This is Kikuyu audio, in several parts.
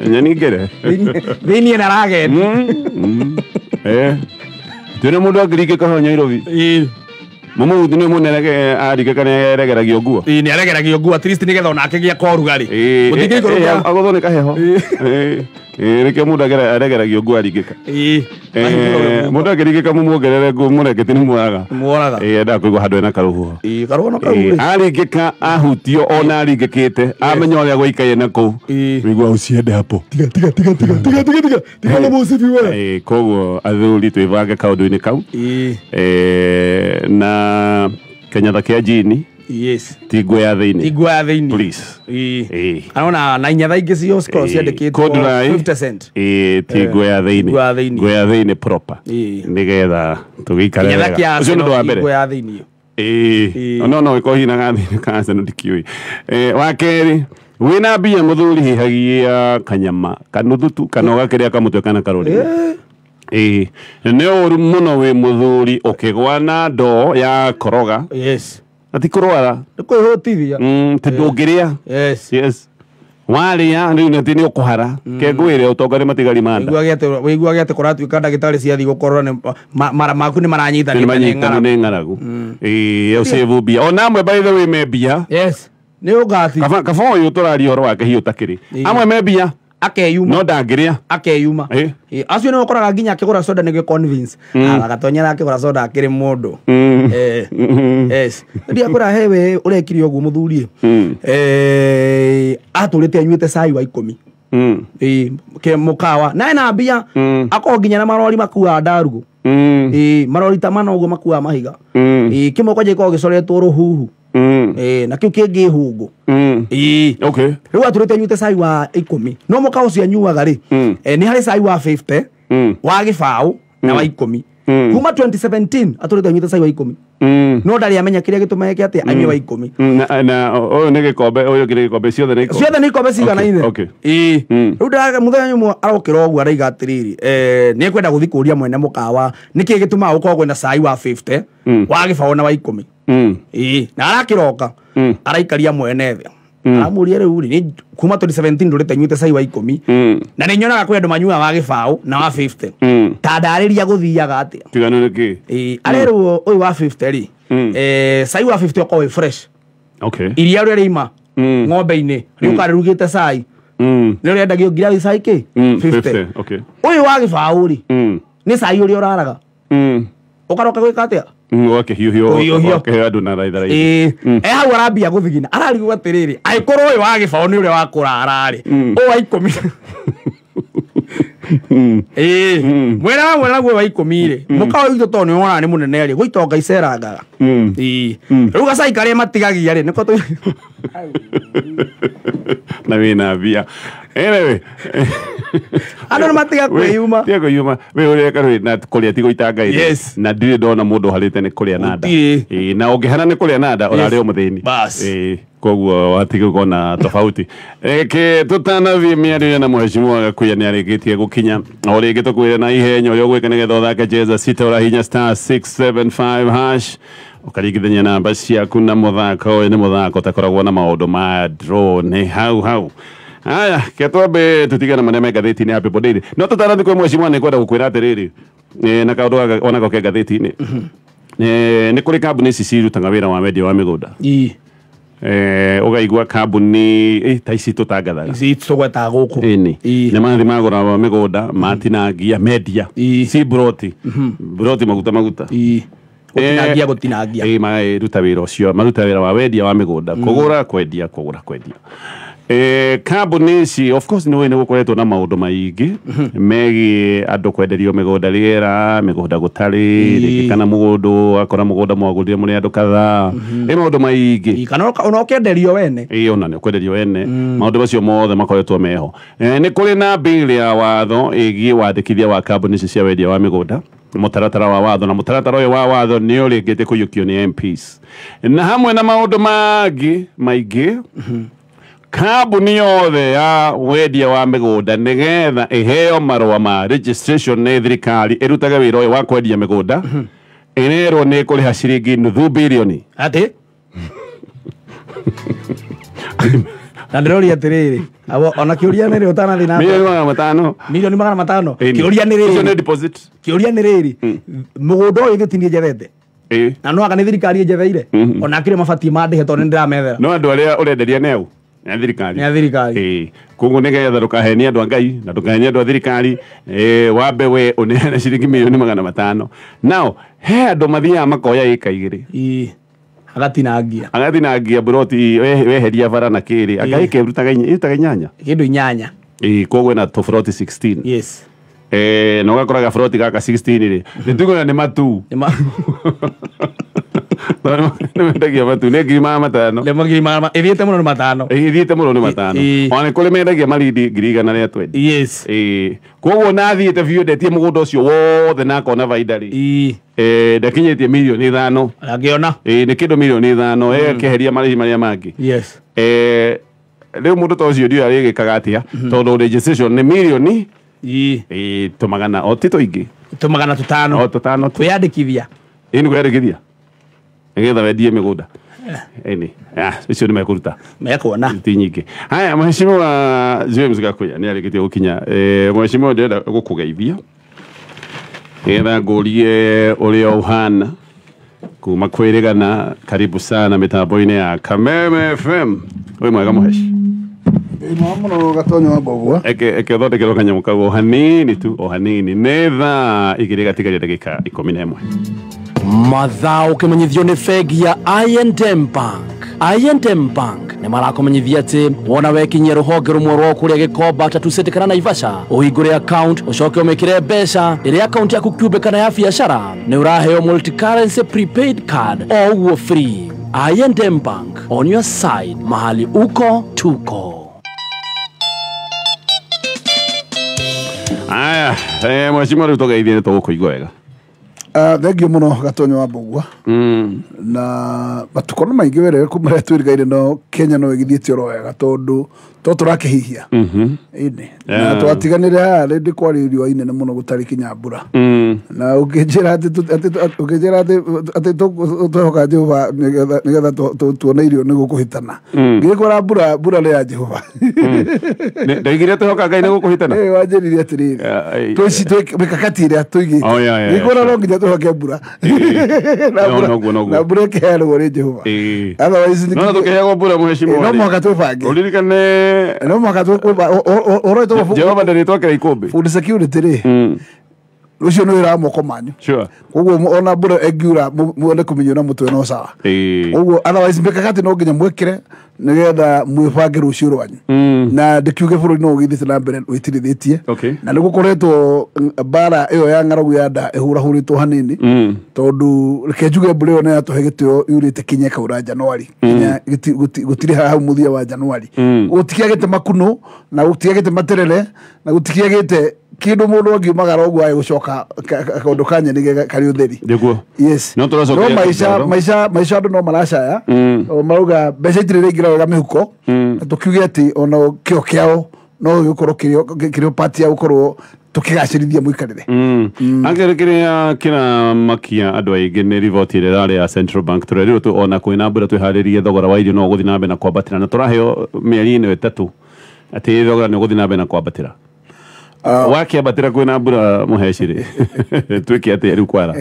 Nyeni ngere. Thĩinĩ na raget. Tene mundu angĩringĩka hau Nairobi. Mũmũhuti nĩ mũnene arĩngĩka nĩ aregeragio nguo. Ĩĩ nĩ aregeragio nguo at least nĩgetha onake gĩa korugarĩ. Mũtingĩikũrũka. Agũthwo nĩ kaheho. Nĩkĩo mũndũ aregeragio nguo aringĩka. Mũndũ angĩringĩka mũmuongerere nguo mũrengeti nĩ muoraga. Muoraga. Endaga kũigua handũ hena karũhuho. Karũhuho no kau. Aringĩka ahutio ona aringĩkĩte amenya ũrĩa gũikaire na kũu. Wĩigua usiende hapo. Tiga tiga tiga tiga tiga tiga tiga tiga na mũcibi we. Koguo athuri twĩbange kaũndũ-inĩ kau. Na Kenyatta kĩa jini. Yes. Ti nguo ya thĩinĩ. Ti nguo ya thĩinĩ. Please. Arona na inyatha ingĩ cio cikoragwo ciandĩkĩtwo 50 cent. Ti nguo ya thĩinĩ. Nguo ya thĩinĩ proper. Nĩgetha tũgĩikare wega. Ũcio nĩ ũndũ wa mbere. Nguo ya thĩinĩ. No ĩkorwo hihi na gathĩinĩ ka Arsenal ndikĩũĩ. Wa kerĩ, wĩna mbia mũthuri hihagia kanyama kanuthu tu kana ũgakĩrĩa kamũtwe kana karũrĩmĩ. Nĩ ũru mũno wĩ mũthuri ũkĩgwa na ndoo ya koroga. Yes. Ati kũrwara. Nĩ kwĩhũtithia. Ti ndũngĩrĩa. Yes. Yes. Warĩa rĩu nĩ atĩ nĩ ũkũhara. Ke ngwĩre ũtonga nĩ matigari ma nda. Wĩiguage atĩ kũratuĩka ndagĩtarĩ ciathiĩ gũkorora nĩ mara maku nĩ maranyitanĩte nĩ ng'aragu. Ũcĩvu mbia. Ona amwe by the way me mbia. Yes. Nĩ ũgati. Kaba ũyũ tũraria ũhoro wake hiũ ũtakĩrĩ. Amwe me mbia. Akeyuma. No ndangĩrĩa. Akeyuma. Acio nĩ ũkoraga nginya akĩgũra soda nĩguo convince. Agatonyera akĩgũra soda akĩrĩ mũndũ. Yes. Ndiakũra hewe ũrekire ũguo mũthuri. Atũrĩte anyuĩte cai wa 10. Ke mũkawa. Na ena mbia akorwo nginya na marori makuaga ndarugu. Marori ta mana ũguo makuaga mahiga. Kĩmwe kwanja gĩkoragwo gĩcoretwo rũhuhu. Na kĩu kĩngĩ hũngũ. Okay. Rĩu atũrĩte anyuĩte cai wa 10. No mũkawa ũcio anyuaga rĩ, nĩ harĩ cai wa 50, wa gĩbaũ na wa 10. Kuma 2017 atũrĩte anyuĩte cai wa 10. No ndarĩ amenya kĩrĩa gĩtũmaga atĩ anyue wa 10. Na ũyũ nĩ gĩkombe, ũyũ ũngĩ nĩ gĩkombe, ciothe nĩ ikombe. Ciothe nĩ ikombe ciganaine. Okay. Rĩu ndĩraga mũthenya ũmwe arokĩra ũguo araiga atĩrĩrĩ, nĩ ekwenda gũthiĩ kũria mwene mũkawa nĩkĩĩ gĩtũmaga gũkorwo kwĩna cai wa 50, wa gĩbaũ na wa 10. Na arakĩroka araikaria mwene thĩ. Aramũria rĩu rĩ, kuma 2017 ndũrĩte nyuĩte cai wa 10. Na nĩ nyonaga kwĩ andũ manyuaga wa gĩbaũ na wa 50. Ta ndarĩria gũthiaga atĩa. Tigano nĩ kĩ? Arerwo ũyũ wa 50 rĩ, cai wa 50 ũkorwo wĩ fresh. Okay. Iria rĩrĩa rĩima ng'ombe-inĩ rĩũka rĩrugĩte cai. Nĩ rĩendagio ngirathi cai kĩ? 50. Okay. Ũyũ wa gĩbaũ rĩ, nĩ cai ũrĩa ũraraga. Ũkaroka gwĩka atĩa? Ũgakĩhiũhio, ũgakĩheo andũ na raithi raithi. Hau arambia gũthigina ararigwo atĩrĩrĩ, angĩkorwo ũyũ wa gĩbaũ nĩ ũrĩa wa kũrara rĩ, ũyũ wa 10. Mwena wa mwena naguo wa 10 rĩ, mũkawa witũ tondũ nĩ wonaga nĩ mũnene rĩ, gwĩ itonga icerangaga. Rĩu gacai karĩa matigagia rĩ, nĩko na wĩna mbia. Anyway, andũ nĩ matiga kwĩyuma. Tiga kwĩyuma. We ũrĩa karĩ na kũrĩa ti gũita Ngai. Yes. Na ndirĩ ndona mũndũ ũharĩte nĩ kũrĩa na nda. Na ũngĩhana nĩ kũrĩa na nda ũrarĩ o mũthĩni. Koguo watige gũkorwo na tofauti. Reke tũtanathiĩ mĩario na mheshimiwa Gakuya nĩ arĩkĩtie gũkinya. O rĩngĩ tũkwĩre na ihenya ũrĩa ũgwĩka nĩgetha ũthake cheza sita ũrahinya *675# ũkaringithania namba ciaku na mũthako ũyũ nĩ mũthako ũtakoragwo na maũndũ ma draw nĩ hau hau. Haya, ke twambe tũtigane marĩa me ngathĩti-inĩ ya People Daily. No tũtanathiĩ kwĩ mheshimiwa nĩ kwenda gũkwĩra atĩrĩrĩ, na kaũndũ gaka onako ke ngathĩti-inĩ. Nĩ kũrĩ kambuni ici cirutaga wĩra wa wendia wa mĩgũnda. Ũgaigua kambuni ta ici tũtangathaga. Ici tũgwetaga gũkũ. Nĩ mathiĩ magũra mĩgũnda, matinangia, mendia. Si broti. Broti maguta maguta. Gũtinangia gũtinangia. Maruta wĩra ũcio, maruta wĩra wa wendia wa mĩgũnda. Kũgũra kwendia, kũgũra kwendia. Kambuni ici of course nĩ gũkoretwo na maũndũ maingĩ megiĩ andũ kwenderio mĩgũnda rĩera, mĩgũnda gũtarĩ, rĩngĩ kana mũgũndũ akora mũgũnda mwagũrire mũrĩ andũ kadhaa. Maũndũ maingĩ. Kana ona ũkenderio wene. Ona nĩ ũkwenderio wene. Maũndũ macio mothe makoretwo meho. Nĩ kũrĩ na bill ya watho ĩgiĩ wandĩkithia wa kambuni ici cia wendia wa mĩgũnda. Mũtaratara wa watho na mũtaratara ũyũ wa watho nĩ ũrĩkĩtie kũiyũkio nĩ MPs. Na hamwe na maũndũ mangĩ maingĩ, kambuni yothe ya wendia wa mĩgũnda nĩgetha ĩheo marũa ma registration nĩ thirikari ĩrutage wĩra ũyũ wa kwendia mĩgũnda, ĩrerwo nĩ ĩkũrĩha ciringi nuthu birioni. Atĩ? Na ndĩroria atĩrĩrĩ, ona kĩũria nĩ rĩ ũtanathiĩ na milioni 500. Milioni 500. Kĩũria nĩ rĩrĩ. Icio nĩ deposit. Kĩũria nĩ rĩrĩ. Mũgũnda ũyũ githĩ ti niĩ njethete? Na no anga nĩ thirikari ĩnjetheire? Ona akĩrĩ mabatiĩ mandĩhe tondũ nĩ ndĩramethera. No andũ arĩa ũrenderia nĩ au? Nĩ a thirikari. Nĩ a thirikari. Koguo nĩgetha ndũkahenie andũ a Ngai na ndũkahenie andũ a thirikari, wambe we ũneane ciringi milioni 500. Now, he andũ mathiaga makoya ĩka 2. Agatinangia. Agatinangia buroti weheria bara na kĩrĩ. Anga ĩka ĩrutaga 8. Kĩndũ 8. Koguo ĩna tũburoti 16. Yes. Na ũgakora gaburoti gaka 16 rĩ. Nĩ tugaga nĩ matu. Nĩ mendagia matu nĩ ngiri 500. Nĩ ngiri 500. Ĩthiĩte mũno nĩ 5. Ĩthiĩte mũno nĩ 5. Ona nĩ kũrĩ mendagia marindi 120. Yes. Koguo na athiĩte biũ endetie mũgũnda ũcio wothe na akona baida rĩ. Ndakinyĩtie milioni 5. Angĩona. Nĩ kĩndũ milioni 5 akĩeheria marĩhi marĩa mangĩ. Yes. Rĩu mũndũ ta ũcio ndiũĩ arĩgĩkaga atĩa tondũ registration nĩ milioni tũmagana o ti tũingĩ. Tũmagana 5. O tũtano. Kwĩyandĩkithia. Nĩ kwĩyandĩkithia. Nĩgetha wendie mĩgũnda. Ĩni. Icio nĩ mekũruta. Mekuona. Ti nyingĩ. Haya, Mheshimiwa James Gakuya nĩ arĩkĩtie gũkinya. Mheshimiwa ndĩrenda gũkũgeithia. Nĩgetha ngũrie ũrĩa ũhana kuma kwĩrĩgana. Karibu sana mĩtambo-inĩ ya Kameme FM. Wĩ mwega mũheshi? Ĩ mũno Gatonyo wa Mbogua. Eke thondekerwo kanyamũ kau o hanini tu, o hanini. Nĩ thaa 2 gatigaria ndagĩka 11. Mathaa ũkĩmenyithio nĩ bengi ya I&M Bank. I&M Bank nĩ marakũmenyithia atĩ wona wekinyia rũhonge rũmwe rwa kũrĩa Gĩkomba, Tatu City kana Naivasha, ũhingũre account ũcoke ũmĩkĩre mbeca ĩrĩa account yaku kĩũmbe kana ya biacara, nĩ ũraheo multi-currency prepaid card o ũguo free. I&M Bank, on your side, mahali uko tuko. Aya, mheshimiwa rĩu tũgeithie nĩ tũgũkũigua wega. Thengiũ mũno Gatonyo wa Mbogua. Na matukũ nĩ maingĩ were kuma rĩrĩa twĩrĩgaire no Kenya no ĩgĩthiĩte oro wega tondũ to tũrakĩhihia. Ĩni. Na twatiganire haha rĩndĩ kwarĩ riũa inene mũno gũtarĩ kinya mbura. Na ũkĩnjĩra atĩ twehoka Jehova nĩgetha tuone irio nĩ gũkũhĩtana. Ngĩkwĩra mbura nĩ ya Jehova. Ndaigire twehoka Ngai nĩ gũkũhĩtana? Wanjĩrire atĩrĩrĩ. Mĩkakati ĩrĩa tũigĩte. Ngĩkwĩra no nginya twehoke mbura. Na mbura ĩkĩheanagwo nĩ Jehova. Otherwise no tũkĩheagwo mbura mheshimiwa. No mũhaka twĩbange. Ũririkane no mũhaka twĩbange. Jehova ndarĩtwakĩra ikũmbĩ. Food security rĩ. Ũcio nĩ wĩra wa moko manyu. Sure. Koguo ona mbura ĩngiura muone kũmenywo na mũtwe no sawa. Koguo otherwise mĩkakati no nginya mwĩkĩre nĩgetha mwĩbange rũciũ rwanyu. Na ndĩkiuge bũrũri no ũgĩthiĩte na mbere wĩtirithĩtie. Na nĩ gũkoretwo mbara ĩyo ya ng'aragu ya nda ĩhũrahũrĩtwo hanini. Tondũ reke njuge mbura ĩyo nĩ yatũhe gĩtĩo yurĩte kinya ĩkaura Januari. Kinya gũtirĩ haha mũthia wa Januari. Gũtikĩagĩte makunũ na gũtikĩagĩte materere na gũtikĩagĩte kindu mundu angiumagara ũguo agĩgũcoka kaũndũ ka nyeni karĩ ũtheri. Nĩguo. Yes. No tũracokeria No maica maica andũ no maracaya. Marauga mbeca itirĩ iraingĩra wega mĩhuko. Na tũkiuge atĩ ona kĩo kĩao no gĩgũkorwo kĩrĩ part ya gũkorwo tukigacirithia muikarire. Angere kiria kiramakia andu aingi ni riboti ĩrĩa ĩrarĩ ya Central Bank turerirwo tu ona kwĩna mbura twĩharĩrie thogora wa irio no ũgũthiĩ na mbere na kwambatĩra na tũraheo mĩeri ĩno ĩtatũ atĩ thogora nĩ ũgũthiĩ na mbere na kwambatĩra. Wakĩambatĩra kwĩna mbura mũhecirĩ twĩke atĩa rĩu kwara?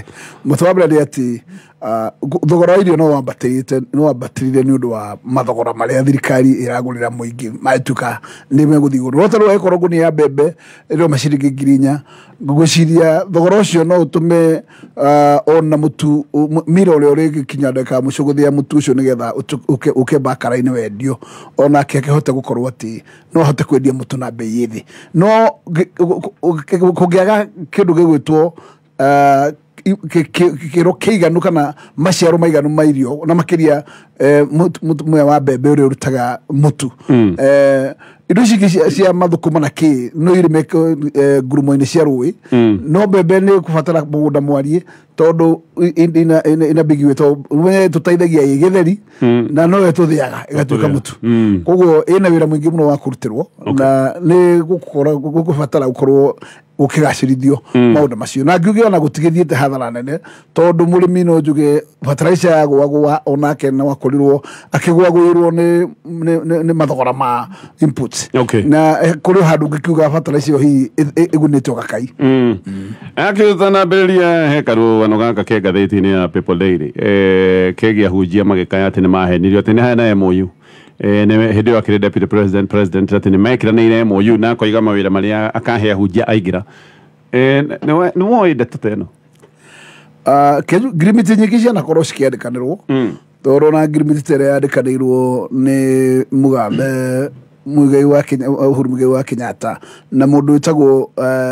Mũtwe wa mbere nĩ atĩ thogora wa irio no wambatĩrĩte no wambatĩrire nĩ ũndũ wa mathogora marĩa thirikari ĩragũrĩra mũingĩ matuĩka nĩ megũthiĩ igũrũ. No tarĩu angĩkorwo ngũnia ya mbembe ĩrĩ ciringi 4,000 ngwĩciria thogora ũcio no ũtũme ona mũtu mira ũrĩa ũrĩkinya ndagĩka ya mũico gũthĩa mũtu ũcio nĩgetha ũke bakara-inĩ wendio onake akĩhote gũkorwo atĩ no ahote kwendia mũtu na bei ĩ thĩ. No kũngĩaga kĩndũ gĩgwĩtwo kĩro kĩiganu kana maciaro maiganu ma irio na makĩria mũmera wa mbembe ũrĩa ũrutaga mũtu, Indo ici ingĩ cia mathũkũma na kĩ no irĩme ngurumo-inĩ cia rũĩ, no mbembe nĩ kũbatara mũgũnda mwarie tondũ ina big way, tondũ ũmenye tũteithagia ĩ gĩtheri na no yo tũthĩaga ĩgatuĩka mũtu. Koguo ĩna wĩra mũingĩ mũno wa kũrutĩrwo na nĩ gũkũbatara gũkorwo gũkĩgacĩrithio maũndũ macio. Na ngiuge ona gũtigĩthiĩte hathara nene tondũ mũrĩmi no njuge fertilizer yagũagũa onake no akorirwo akĩgũagũĩrwo nĩ mathogora ma inputs. Na kũrĩ handũ ũngĩkiuga fertilizer ĩyo hihi ĩgunĩte gakai. Akĩũtanambĩrĩria he karũgano gaka ke ngathĩti-inĩ ya People Daily kegiĩ ahunjia magĩkaya atĩ nĩ mahenirio atĩ nĩ hena MOU hĩndĩ ĩyo akĩrĩ deputy president atĩ nĩ mekĩranĩire MOU na akoiga mawĩra marĩa akahe ahunjia aingĩra. Nĩ woĩ ndeto ta ĩno? Ngirimiti nyingĩ cianakorwo cikĩandĩkanĩrwo tondũ ona ngirimiti ta ĩrĩa yandĩkanĩirwo nĩ Mugambe Muigai wa Kenya, Uhuru Muigai wa Kenyatta na mũndũ wĩtagwo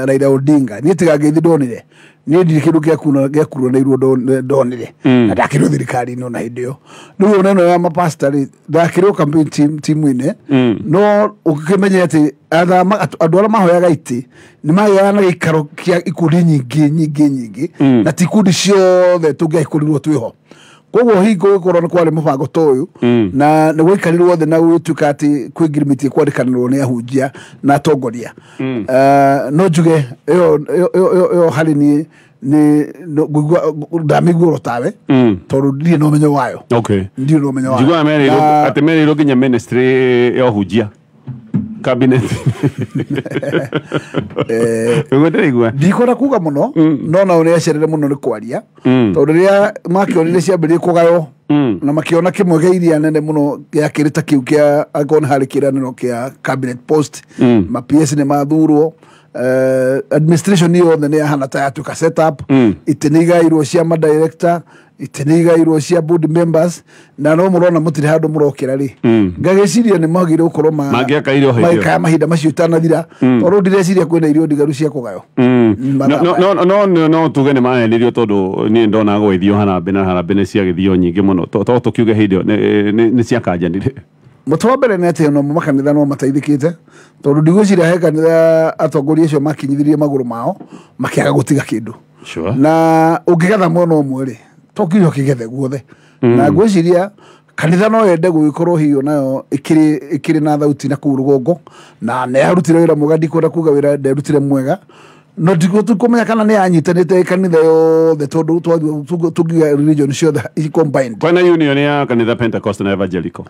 Raila Odinga, niĩ tiga ngeithi ndonire, niĩ ndirĩ kĩndũ gĩakuranĩirwo ndonire na ndakĩrĩ thirikari-inĩ ona hĩndĩ ĩyo. Rĩu ona ĩno ya mapasta rĩ, ndakĩrĩ o campaign team-inĩ, no ũkĩmenye atĩ andũ arĩa mahoyaga itĩ nĩ magĩaga na gĩikaro kĩa ikundi nyingĩ nyingĩ nyingĩ, na ti ikundi ciothe tũngĩagĩkorirwo twĩho. Koguo hingo gũkorwo nĩ kwarĩ mũbango ta ũyũ na nĩ gwaikarirwo thĩ na gũgĩtuĩka atĩ kwĩ ngirimiti ĩkwandĩkanĩrwo nĩ ahunjia na atongoria. No njuge ĩyo harĩ niĩ nĩ ndamĩigua oro tawe tondũ ndirĩ na ũmenyo wayo. Ndirĩ na ũmenyo wayo. Njiguaga atĩ merĩirwo nginya ministry ya ũhunjia cabinet. Ũguo ndĩraigua. Ndikwenda kuga mũno no nao nĩ acerere mũno nĩ kwaria tondũ rĩrĩa makĩonire ciambĩrĩrie kũgaywo na makĩona kĩmwe kĩa iria nene mũno gĩakĩrĩ ta kĩu kĩa angĩkorwo nĩ harĩ kĩranĩro kĩa cabinet post, ma PS nĩ mathurwo, administration yothe nĩ yahana ta yatuĩka set up, itĩ nĩ igairwo cia madirector, itĩ nĩ igairwo cia board members, na no mũrona mũtirĩ handũ mũrokĩra rĩ, ngagĩciria nĩ magĩrĩire gũkorwo magĩkaya mahinda macio itanathira tondũ ndireciria kwĩna irio ndigaru cia kũgaywo. No tuge nĩ mahenirio tondũ niĩ ndona gwĩthio harambĩ na harambĩ nĩ ciagĩthio nyingĩ mũno, to tũkiuge hĩndĩ ĩyo nĩ ciakanjanire. Mũtĩ wa mbere nĩ atĩ ona makanitha no mateithĩkĩte tondũ ndigwĩciria he kanitha atongoria acio makinyithirie magũrũ mao makĩaga gũtiga kĩndũ. Na ũngĩgetha mwena ũmwe rĩ, to nginya ũkĩgethe guothe. Na ngwĩciria kanitha no yende gũgĩkorwo hihi onayo ĩkĩrĩ na thauti na kũu rũgongo, na nĩ yarutire wĩra mwega, ndikwenda kuga wĩra nderutire mwega, no ndikũmenya kana nĩ yanyitanĩte kanitha yothe tondũ tũngiuga religion ciothe combined. Kwĩna union ya kanitha Pentecost na Evangelical.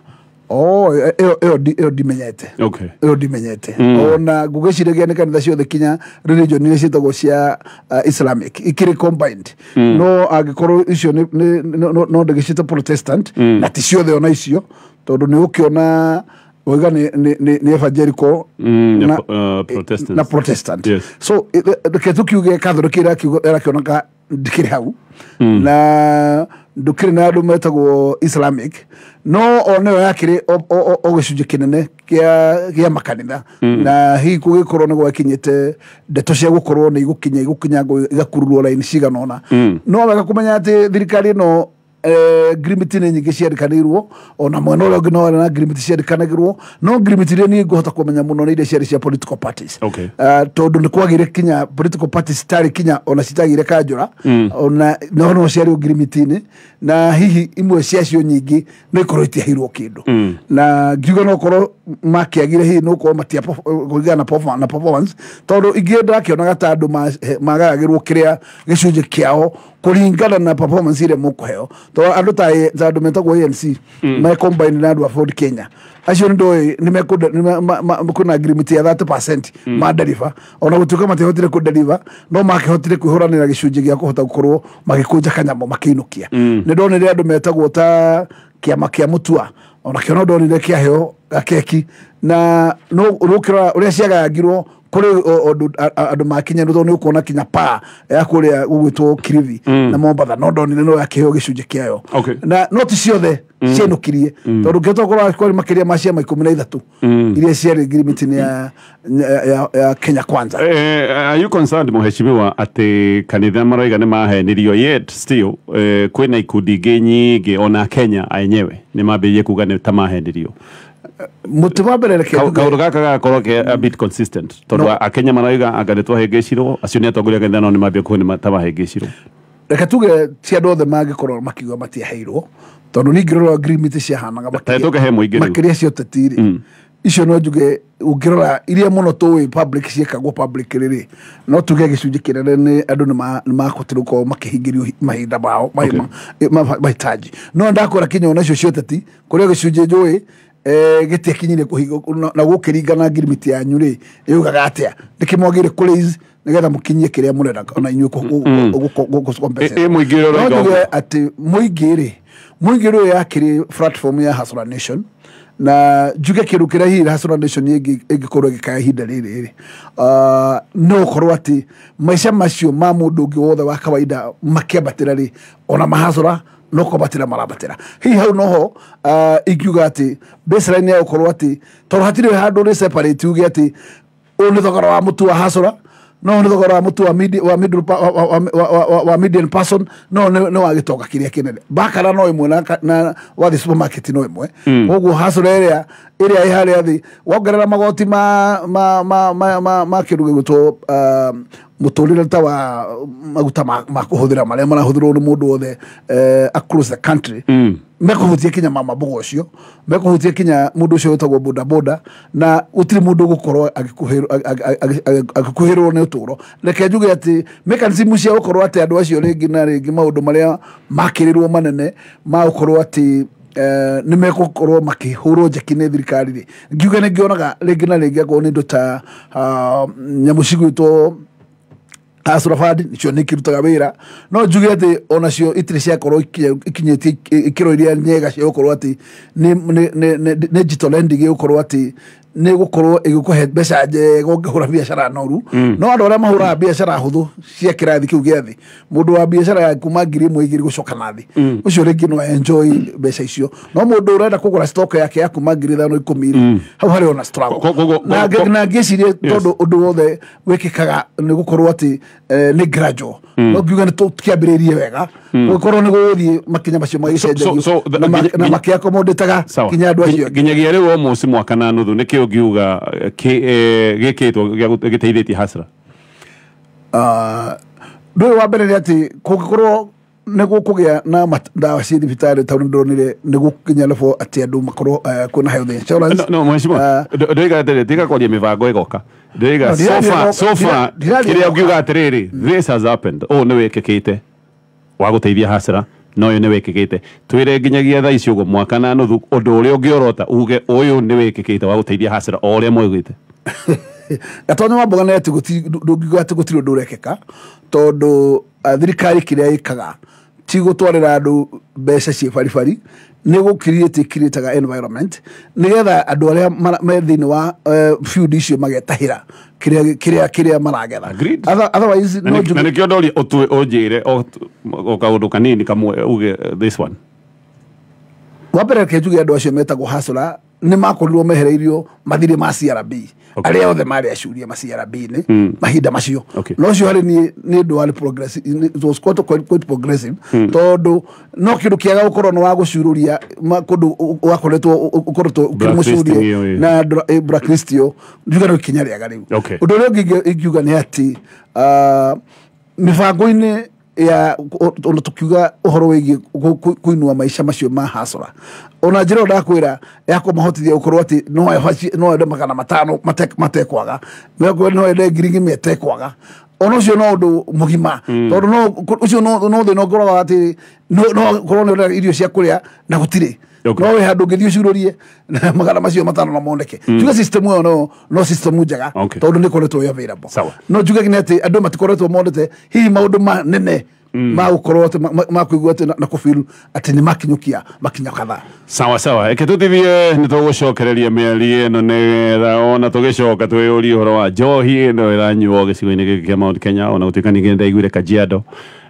Oh, ĩyo ndimenyete. Ĩyo ndimenyete. Ona ngũgĩciragia nĩ kanitha ciothe kinya religion iria ciĩtagwo cia Islamic ikĩrĩ combined. No angĩkorwo icio no ndĩgĩciĩte Protestant na ti ciothe ona icio tondũ nĩ ũkĩona oiga nĩ evangelical na Protestant. So reke tũkiuge Catholic ĩrakĩoneka ndĩkĩrĩ hau na ndũkĩrĩ na andũ metagwo Islamic, no ona ĩyo yakĩrĩ o gĩcunjĩ kĩnene kĩa makanitha, na hihi gũgĩkorwo nĩ gwakinyĩte ndeto cia gũkorwo nĩ igũkinya igakururwo raini cigana ũna. No wega kũmenya atĩ thirikari ĩno ngirimiti nĩ nyingĩ ciandĩkanĩirwo, ona mwena ũrĩa ũngĩ no warĩ na ngirimiti ciandĩkanagĩrwo, no ngirimiti iria niĩ ngũhota kũmenya mũno nĩ iria ciarĩ cia political parties. Tondũ nĩ kwagĩire kinya political parties citarĩ kinya ona citagĩire kanjũra, ona no ciarĩ ngirimiti-inĩ, na hihi imwe ciacio nyingĩ no ikorwo itiaheirwo kĩndũ. Na ngiuga no korwo makĩagire hihi no korwo matia na performance, tondũ ingĩ ndakĩonaga ta andũ magayagĩrwo kĩrĩa gĩcunjĩ kĩao kũringana na performance ĩrĩa mũkũheo. Tondũ andũ ta andũ metagwo ANC me combine na andũ a Ford Kenya acio nĩ ndoĩ kwĩna ngirimiti ya 30% ma deliver, ona gũtuĩka matiahotire kũ deliver no makĩhotire kwĩhũranĩra gĩcunjĩ gĩa kũhota gũkorwo magĩkũnja kanyamũ makĩinũkia. Nĩ ndonire andũ metagwo ta kĩama kĩa Mutua, ona kĩo no ndonire kĩaheo gakeki, na no ũkĩrora ũrĩa ciagayangirwo kũrĩ andũ makinya nĩ tondũ nĩ ũkuona kinya paa ya kũrĩa gũgwĩtwo Kilifi na Mombatha, no ndonire no yakĩheo gĩcunjĩ kĩayo. Na no ti ciothe ciainũkirie tondũ ũngĩhota gũkorwo kwarĩ makĩria ma ciama 13 iria ciarĩ ngirimiti-inĩ ya Kenya Kwanza. Are you concerned mheshimiwa atĩ kanitha maroiga nĩ mahenirio, yet still kwĩna ikundi ingĩ nyingĩ ona Kenya enyewe nĩ mambĩrĩirie kuga nĩ ta mahenirio? Mũtĩ wa mbere reke kaũndũ gaka gagakorwo ke a bit consistent tondũ Akenya marauga anga nĩ twahĩngĩcirwo, acio nĩ atongoria a kanitha no nĩ mambia kuona ta mahĩngĩcirwo. Reke tuge ti andũ othe mangĩkorwo makiuga matiaheirwo, tondũ niĩ ngĩrora agreement ciahanaga makĩria cia ũteti rĩ, icio no njuge ũngĩrora iria mũno tũĩ public ciĩkagwo public rĩ, no tuge gĩcunjĩ kĩnene nĩ andũ nĩ makũtirwo gũkorwo makĩhingĩrio mahinda mao mahitaji. No ndakwĩra kinya onacio cia ũteti kũrĩ gĩcunjĩ njũĩ gĩtiakinyire kũhingo na gũkĩringana agreement yanyu rĩ, yugaga atĩa nĩkĩ mwagĩrĩire kũ raise nĩgetha mũkinyie kĩrĩa mũrenda ona inyuĩ kũ-compensate. Mũingĩ no njuge atĩ mũingĩ rĩ, mũingĩ rĩ yakĩrĩ platform ya Hustler Nation, na njuge kĩndũ kĩrĩa hihi Hustler Nation ĩngĩkorwo ĩgĩkaya ihinda rĩrĩ rĩ, no ũkorwo atĩ maica macio ma mũndũ ũngĩ wothe wa kawaida makĩambatĩra rĩ, ona mahacũra no kwambatĩra marambatĩra. Hihi hau noho ingiuga atĩ baseline ya gũkorwo atĩ tondũ hatirĩ handũ rĩ separate uge atĩ ũyũ nĩ thogora wa mũtu wa hacũra, no nĩ thogora wa mũtu wa median person, no nĩ wa gĩtonga kĩrĩa kĩnene. Bakara no ĩmwe na wathiĩ supermarket no ĩmwe. Koguo hacũra ĩrĩa ĩ harĩa thĩ wongerera magoti ma kĩndũ gĩgwĩtwo mũtũrĩre ta wa maguta ma kũhũthĩra marĩa marahũthĩrwo nĩ mũndũ wothe across the country, mekũhutia kinya mama mboga ũcio, mekũhutia kinya mũndũ ũcio wĩtagwo boda boda, na gũtirĩ mũndũ ũgũkorwo agĩkuhĩrwo nĩ ũtũro. Reke njuge atĩ mechanism cia gũkorwo atĩ andũ acio rĩngĩ na rĩngĩ maũndũ marĩa makĩrĩrwo manene ma gũkorwo atĩ nĩ megũkorwo makĩhũrwo njeki nĩ thirikari rĩ, ngiuge nĩ ngĩonaga rĩngĩ na rĩngĩ akorwo nĩ indo ta nyamũ cigwĩtwo Hustler Fund nicio nĩ ikĩrutaga wĩra, no njuge atĩ onacio itirĩ ciakorwo ikinyĩtie ikĩro iria nyega cia gũkorwo atĩ nĩ digital lending ĩgũkorwo atĩ nĩ gũkorwo ĩgĩkũhe mbeca njega ũngĩhũra biacara noru. No andũ arĩa mahũraga biacara hũthũ cia kĩrathi kĩu gĩa thĩ, mũndũ wa biacara ya kuma 1,000 2,000 gũcoka na thĩ, ũcio rĩngĩ no enjoy mbeca icio. No mũndũ ũrenda kũgũra stock yake ya kuma 5,000 10,000 hau harĩ ona struggle. Na ngĩciria tondũ ũndũ wothe wĩkĩkaga nĩ gũkorwo atĩ nĩ gradual, no ngiuga nĩ tũkĩambĩrĩirie wega, gũkorwo nĩ gũgũthiĩ makinya macio magĩcenjagio na makĩakomodĩtaga kinya andũ acio. Nginyagia rĩu almost mwaka na nuthu nĩkĩ ũngiuga gĩkĩtwo gĩteithĩtie Hustler? Ndũyũ wa mbere nĩ atĩ kũngĩkorwo nĩ gũkũgĩa na ndawa cia thibitarĩ tondũ ndĩronire nĩ gũkinya level atĩ andũ makorwo kwĩna health insurance. No mheshimiwa, ndĩroiga atĩrĩrĩ, tiga kwaria mĩbango ĩgoka, ndĩroiga so far kĩrĩa ũngiuga atĩrĩrĩ, this has happened, ũũ nĩ wĩkĩkĩte wa gũteithia Hustler, no ũyũ nĩ wĩkĩkĩte. Twĩre nginyagia thaa ici ũguo mwaka na nuthu ũndũ ũrĩa ũngĩorota uge ũyũ nĩ wĩkĩkĩte wa gũteithia Hustler o ũrĩa mwaugĩte. Gatonya wa mboga nĩ atĩ ndũngiuga atĩ gũtirĩ ũndũ ũrekĩka, tondũ thirikari kĩrĩa ĩkaga ti gũtwarĩra andũ mbeca ciĩ baribari, nĩ gũkiriĩte environment nĩgetha andũ arĩa me thĩinĩ wa field icio magetahĩra kĩrĩa maragetha. Otherwise no na nĩkĩo ndoria ũnjĩre o kaũndũ kanini kamwe uge this one. Wa mbere reke njuge andũ acio metagwo hustler nĩ makorirwo mehereirio mathirĩ ma CRB, arĩa othe marĩ acuria ma CRB-inĩ mahinda macio. No ũcio harĩ niĩ nĩ ũndũ warĩ progressive, it was quite progressive, tondũ no kĩndũ kĩega gũkorwo nĩ wa gũcururia kũndũ wakoretwo ũkoretwo ũkĩmũcurie na blacklist ĩyo, njuge no ikinya rĩega rĩu. Ũndũ ũrĩa ũngĩ ingiuga nĩ atĩ mĩbango-inĩ ya ona tukiuga ũhoro wĩgiĩ kũinua maica macio ma hustler, ona njĩra ĩyo ndakwĩra ya kũmahotithia gũkorwo atĩ no ende 500 matekwaga, no ende 1,000 ĩtekwaga, ona ũcio no ũndũ mũgima, tondũ no ũcio no thĩna ũkoragwo atĩ no korwo nĩ ũrenda irio cia kũrĩa na gũtirĩ, no wĩ handũ ũngĩthiĩ ũcururie na 500 na moneke. Njuge system ĩyo no system njega, tondũ nĩ ĩkoretwo ĩ available. No njuge nĩ atĩ andũ matikoretwo monete hihi maũndũ manene ma gũkorwo atĩ ma kũigua atĩ na kũfeel atĩ nĩ makinyũkia makinya kadhaa. Sawa sawa, reke tũtithie nĩ tũgũcokereria mĩario ĩno nĩgetha ona tũgĩcoka twĩyũrie ũhoro wa njohi ĩno ĩranyuo gĩcigo-inĩ gĩkĩ kĩa Mount Kenya, ona gũtuĩka ningĩ nĩndaiguire Kajiado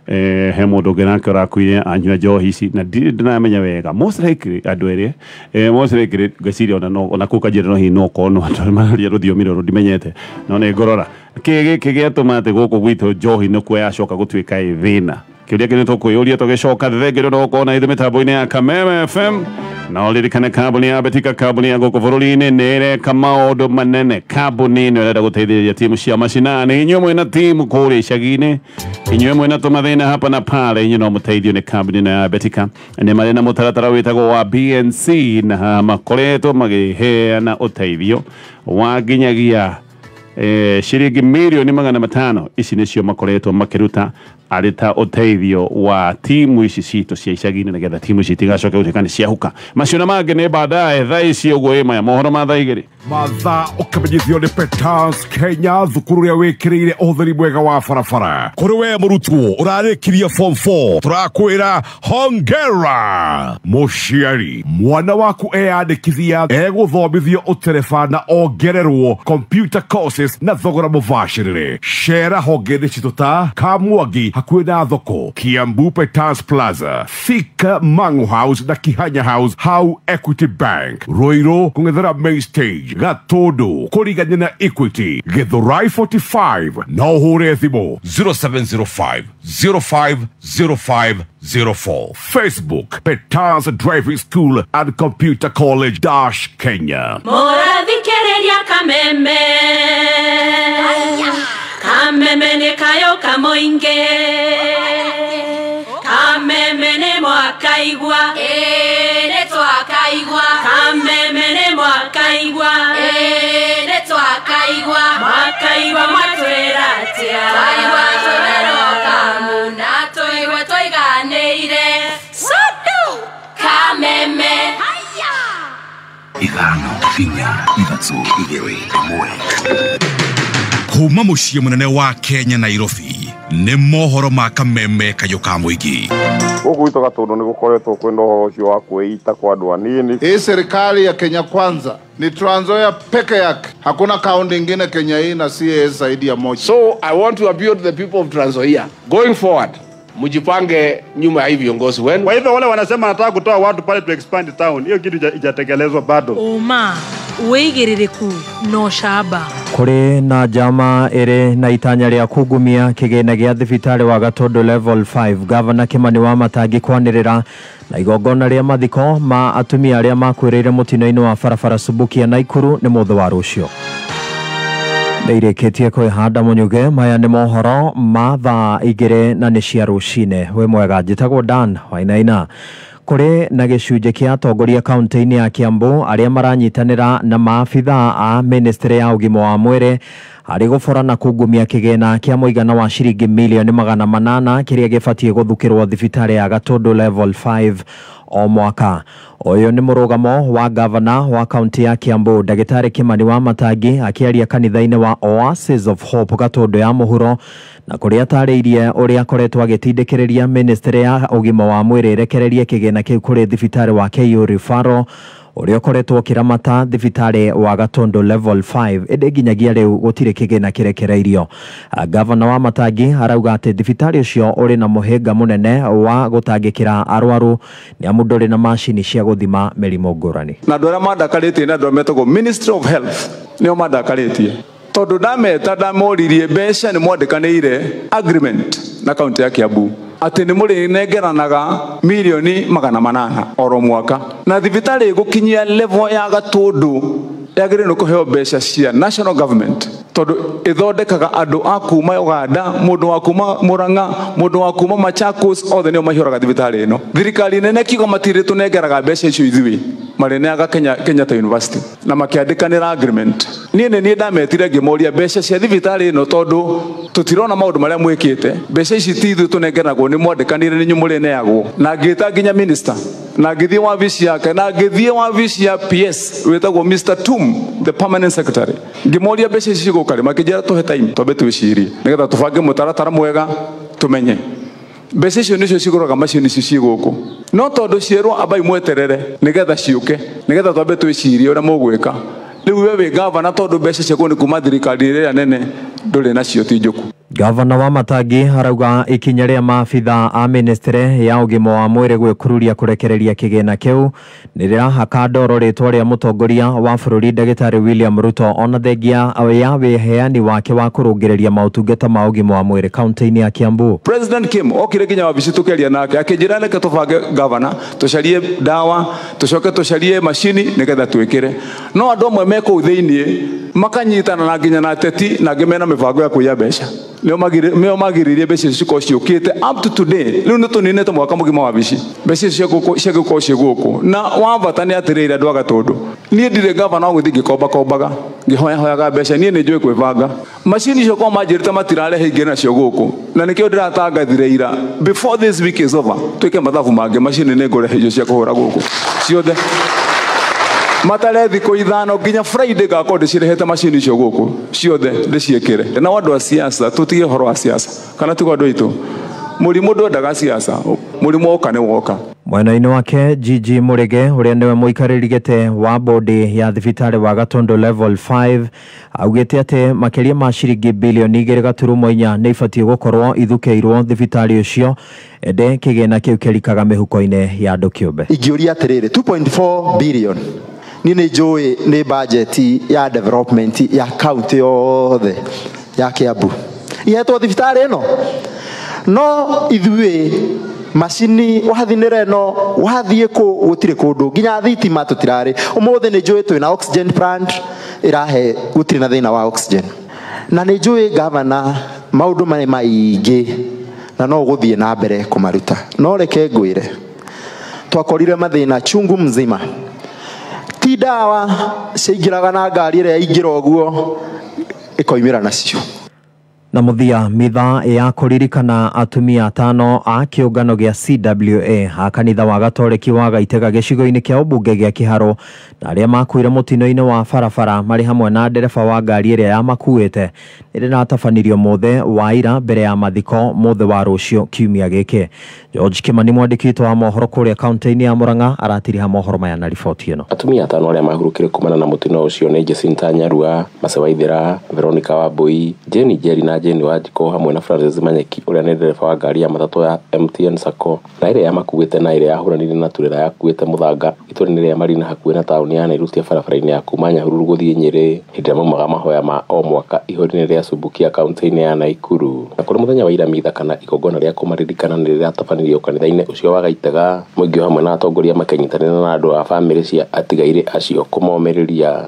he mũndũ ũngĩ nake ũrakuire anyua njohi ici na ndirĩ ndĩramenya wega, most likely andũ erĩ, most likely ngwĩciria ona kũu Kajiado no hihi no ũkorwo no andũ mararia rũthiomi rũrũ ndimenyete, no nĩ ngũrora kĩ gĩkĩ gĩatũma atĩ gũkũ gwitũ njohi nĩkuo yacoka gũtuĩka ĩ thĩna. Kĩũria kĩrĩa tũkwĩyũria tũgĩcoka thengero no gũkorwo na ithuĩ mĩtambo-inĩ ya Kameme FM. Na ũririkane kambuni ya Betika, kambuni ya gũkũ bũrũri-inĩ nĩ ĩreka maũndũ manene. Kambuni ĩno ĩrenda gũteithĩrĩria timu cia macinani. Inyuĩ mwĩna timu kũrĩa icagi-inĩ, inyuĩ mwĩna tũmathĩna hapa na pale, inyuĩ no mũteithio nĩ kambuni ĩno ya Betika. Nĩ marĩ na mũtaratara wĩtagwo wa BNC na makoretwo magĩheana ũteithio wa nginyagia ciringi mirioni 500. Ici nĩcio makoretwo makĩruta arĩ ta ũteithio wa timu ici citũ cia icagi-inĩ nĩgetha timu ici itigacoke gũtuĩka nĩ ciahuka. Macio na mangĩ nĩ baadaye. Thaa ici ũguo ĩ maya mohoro ma thaa 2. Mathaa ũkamenyithio nĩ Petals Kenya, thukuru ũrĩa wĩkĩrĩire ũhũthĩri mwega wa barabara. Kũrĩ we mũrutwo ũrarĩkirie form 4, tũrakwĩra hongera. Mũciari, mwana waku eyandĩkithia egũthomithio ũtereba na ongererwo computer courses na thogora mũbacĩrĩre. Cera honge-inĩ citũ ta Kamwangi hakuhĩ na thoko, Kiambu Petals Plaza, Thika Mangu House na Kihanya House hau Equity Bank, Ruiru kũng'ethera main stage, Gatundu kũrigania na Equity, Githurai 45. No ũhũre thimũ 0705 050504. Facebook Petals Driving School and Computer College - Kenya. Mũrathikĩrĩria Kameme. Kameme nĩ kayo kamoingĩ. Kameme nĩ mwakaigua. Nĩ twakaigua. Kameme nĩ mwakaigua. Nĩ twakaigua. Mwakaigua mwatwĩra atĩa? Twaigua tũrerwo kamu na tũigue tũiganĩire. Sodo Kameme. 5 4 3 2 1. Kuma mũciĩ mũnene wa Kenya Nairobi nĩ mohoro ma Kameme kayũ ka mũingĩ. Gũkũ gwitũ Gatũndũ nĩ gũkoretwo kwĩna ũhoro ũcio wa kwĩita kwa andũ anini. Hii serikali ya Kenya Kwanza ni Trans Nzoia peke yake. Hakuna kaunti ingine Kenya hii na CAS zaidi ya moja. So I want to appeal to the people of Trans Nzoia going forward, mjipange nyuma ya hivi viongozi wenu. Kwa hivyo wale wanasema nataka kutoa watu pale to expand town, hiyo kitu ijatekelezwa bado. Uma wĩigĩrĩrĩku na ũcamba. Kũrĩ na njama ĩrĩ na itanya rĩa kungumia kĩgĩna gĩa thibitarĩ wa Gatundu level 5. Gavana Kimani Wamatangi kwanĩrĩra na igongona rĩa mathiko ma atumia arĩa makuĩrĩire mũtino-inĩ wa barabara Subukia Naikuru nĩ mũthĩ wa rũciũ. Nĩirĩkĩtie kwĩhanda mũnyuge. Maya nĩ mohoro ma thaa 2 na nĩ cia rũcinĩ. Wĩ mwega, njĩtagwo Dan Wainaina. Kũrĩ na gĩcunjĩ kĩa atongoria kaunti-inĩ ya Kiambu arĩa maranyitanĩra na maabithaa a ministry ya ũgima wa mwĩrĩ harĩ gũbora na kungumia kĩgĩna kĩa mũigana wa ciringi milioni 800 kĩrĩa gĩbatiĩ gũthukĩrwo thibitarĩ ya Gatundu level 5 o mwaka. Ũyũ nĩ mũrũgamo wa gavana wa kaunti ya Kiambu Ndagĩtarĩ Kimani Wamatangi akĩaria kanitha-inĩ wa Oasis of Hope Gatundu ya mũhuro, na kũrĩa atarĩirie ũrĩa akoretwo agĩtindĩkĩrĩria ministry ya ũgima wa mwĩrĩ ĩrekererie kĩgĩna kĩu kũrĩ thibitarĩ wa KU Referral ũrĩa ũkoretwo ũkĩramata thibitarĩ wa Gatundu level 5, ĩndĩ nginyagia rĩu gũtirĩ kĩgĩna kĩrekereirio. Gavana Wamatangi arauga atĩ thibitarĩ ũcio ũrĩ na mũhĩnga mũnene wa gũtangĩkĩra arwaru nĩ amu ndũrĩ na macini cia gũthima mĩrimũ ngũrani. Na andũ arĩa mandakarĩtie nĩ andũ arĩa metagwo Ministry of Health nĩo mandakarĩtie, tondũ ndameta ndamoririe mbeca nĩ mwandĩkanĩire agreement na kaunti ya Kiambu atĩ nĩ mũrĩnengeranaga milioni 800 oro mwaka, na thibitarĩ ĩgũkinyia level ya Gatundu yagĩrĩirwo nĩ kũheo mbeca cia national government, tondũ ĩthondekaga andũ a kuma Uganda, mũndũ wa kuma Murang'a, mũndũ wa kuma Machakos, othe nĩo maihũraga thibitarĩ ĩno. Thirikari nene kiuga matirĩ tũnengeraga mbeca icio ithuĩ, marĩneaga Kenyatta University na makĩandĩkanĩra agreement. Niĩ nĩ niĩ ndametire ngĩmoria mbeca cia thibitarĩ ĩno, tondũ tũtirona maũndũ marĩa mwĩkĩte, mbeca ici ti ithuĩ tũnengeragwo, nĩ mwandĩkanĩire nĩ inyuĩ mũrĩneagwo. Na ngĩta nginya minister, na ngĩthiĩ wabici yake, na ngĩthiĩ wabici ya PS wĩtagwo Mr. Tum, the permanent secretary, ngĩmoria mbeca ici cigũka rĩ, makĩnjĩra tũhe time twambe twĩcirie nĩgetha tũbange mũtaratara mwega tũmenye mbeca icio nĩcio cigũraga macini icio ciĩ gũkũ. No tondũ cierwo ambai mweterere nĩgetha ciũke, nĩgetha twambe twĩcirie ũrĩa mũgwĩka. Rĩu we wĩ gavana, tondũ mbeca ciaku nĩ kuma thirikari ĩrĩa nene, ndũrĩ nacio ti njũku. Gavana wa Matangi arauga ikinya rĩa maabitha a ministry ya ũgima wa mwĩrĩ gwĩkururia kũrekereria kĩgĩna kĩu nĩ rĩrahaka ndoro rĩtwa rĩa mũtongoria wa bũrũri Ndagĩtarĩ William Ruto ona thengia ya wĩheani wake wa kũrũngĩrĩria maũtungata ma ũgima wa mwĩrĩ kaunti-inĩ ya Kiambu. President Kim okire nginya wabici tukiaria nake akĩnjĩra reke tũbange governor tũcarie ndawa tũcoke tũcarie macini nĩgetha twĩkĩre no andũ amwe me kũu thĩiniĩ makanyitana na nginya na ateti na angĩ mena mĩbango ya kũiya mbeca nĩo magiririe mbeca icio cikorwo ciũkĩte up to today rĩu nĩ tũninĩte mwaka mũgima wabici mbeca icio ciagĩkorwo ciĩ gũkũ na wa bata nĩ atĩrĩrĩ andũ a Gatũndũ niĩ ndirĩ gavana wa gũthiĩ ngĩkombakombaga ngĩhoyahoyaga mbeca niĩ nĩ njũĩ kwĩbanga macini icio korwo manjĩrĩte matirarehe ingĩ nacio gũkũ na nĩkĩo ndĩratangathire ira before this week is over twĩke mathabu mangĩ macini nĩ ngũrehe icio cia kũhũra gũkũ ciothe matare thikũ 5 nginya Friday ngakorwo ndĩcirehete macini icio gũkũ ciothe ndĩciĩkĩre na andũ a siasa tũtige ũhoro wa siasa kana tigo andũ aitũ mũrimũ ndwendaga siasa mũrimũ woka nĩ woka. Mwena-inĩ wake Gigi Murege ũrĩa nĩwe mũikarĩri gĩtĩ wa bodi ya thibitarĩ wa Gatundu level 5 augĩte atĩ makĩria ma ciringi bilioni 2.4 nĩ ibatiĩ gũkorwo ithukĩirwo thibitarĩ ũcio ĩndĩ kĩgĩna kĩu kĩrikaga mĩhuko-inĩ ya andũ kĩũmbe. Ingĩũria atĩrĩrĩ 2.4 billion niĩ nĩ njũĩ nĩ budget ya development ya county yothe ya Kiambu ihetwo thibitarĩ ĩno no ithuĩ macini wathinĩra ĩno wathiĩ kũ gũtirĩ kũndũ nginya thitima tũtirarĩ ũmũthĩ nĩ njũĩ twĩna oxygen plant ĩrahe gũtirĩ na thĩna wa oxygen na nĩ njũĩ gavana maũndũ marĩ maingĩ na no ũgũthiĩ na mbere kũmaruta no reke ngwĩre twakorire mathĩna chungu mzima ti ndawa ciaingĩraga na ngari ĩrĩa yaingĩra ũguo ĩkoimĩra nacio. Na mũthia mitha ya kũririkana atumia 5 a kĩũngano gĩa CWA a kanitha wa Gatoreki wa Gaitega gĩcigo-inĩ kĩa ũmbunge gĩa Kĩharũ na arĩa makuire mũtino-inĩ wa barabara marĩ hamwe na ndereba wa ngari ĩrĩa yamakuĩte nĩrĩratabanirio mũthĩ wa ira mbere ya mathiko mũthĩ wa rũciũ kiumia gĩkĩ. George Kimani mwandĩki witũ wa mohoro kũrĩa kaunti-inĩ ya Murang'a aratiriha mohoro maya na riboti ĩno. Atumia 5 arĩa mahurũkire kumana na mũtino ũcio nĩ Jacinta Nyarua, Mase Waithera, Veronica Wambui, Jane Njeri na Jane Wanjikũ hamwe na Francis Manyeki ũrĩa nĩ ndereba wa ngari ya matatũ ya MTN Sacco na ĩrĩa yamakuĩte na ĩrĩa yahũranire na turera yakuĩte mũthanga itũra-inĩ rĩa Marina hakuhĩ na taũni ya Nairutia barabara-inĩ ya kuma Nyahururu gũthiĩ Nyĩrĩ hĩndĩ ĩrĩa maumaga mahoya ma o mwaka ihũri-inĩ rĩa Subukia kaunti-inĩ ya Naikuru. Na kũrĩ mũthenya wa ira mitha kana igongona rĩa kũmaririkana nĩ rĩratabanirio kanitha-inĩ ũcio wa Gaitega mũingĩ hamwe na atongoria makĩnyitanĩra na andũ a bamĩrĩ cia atigairĩ acio kũmomĩrĩria.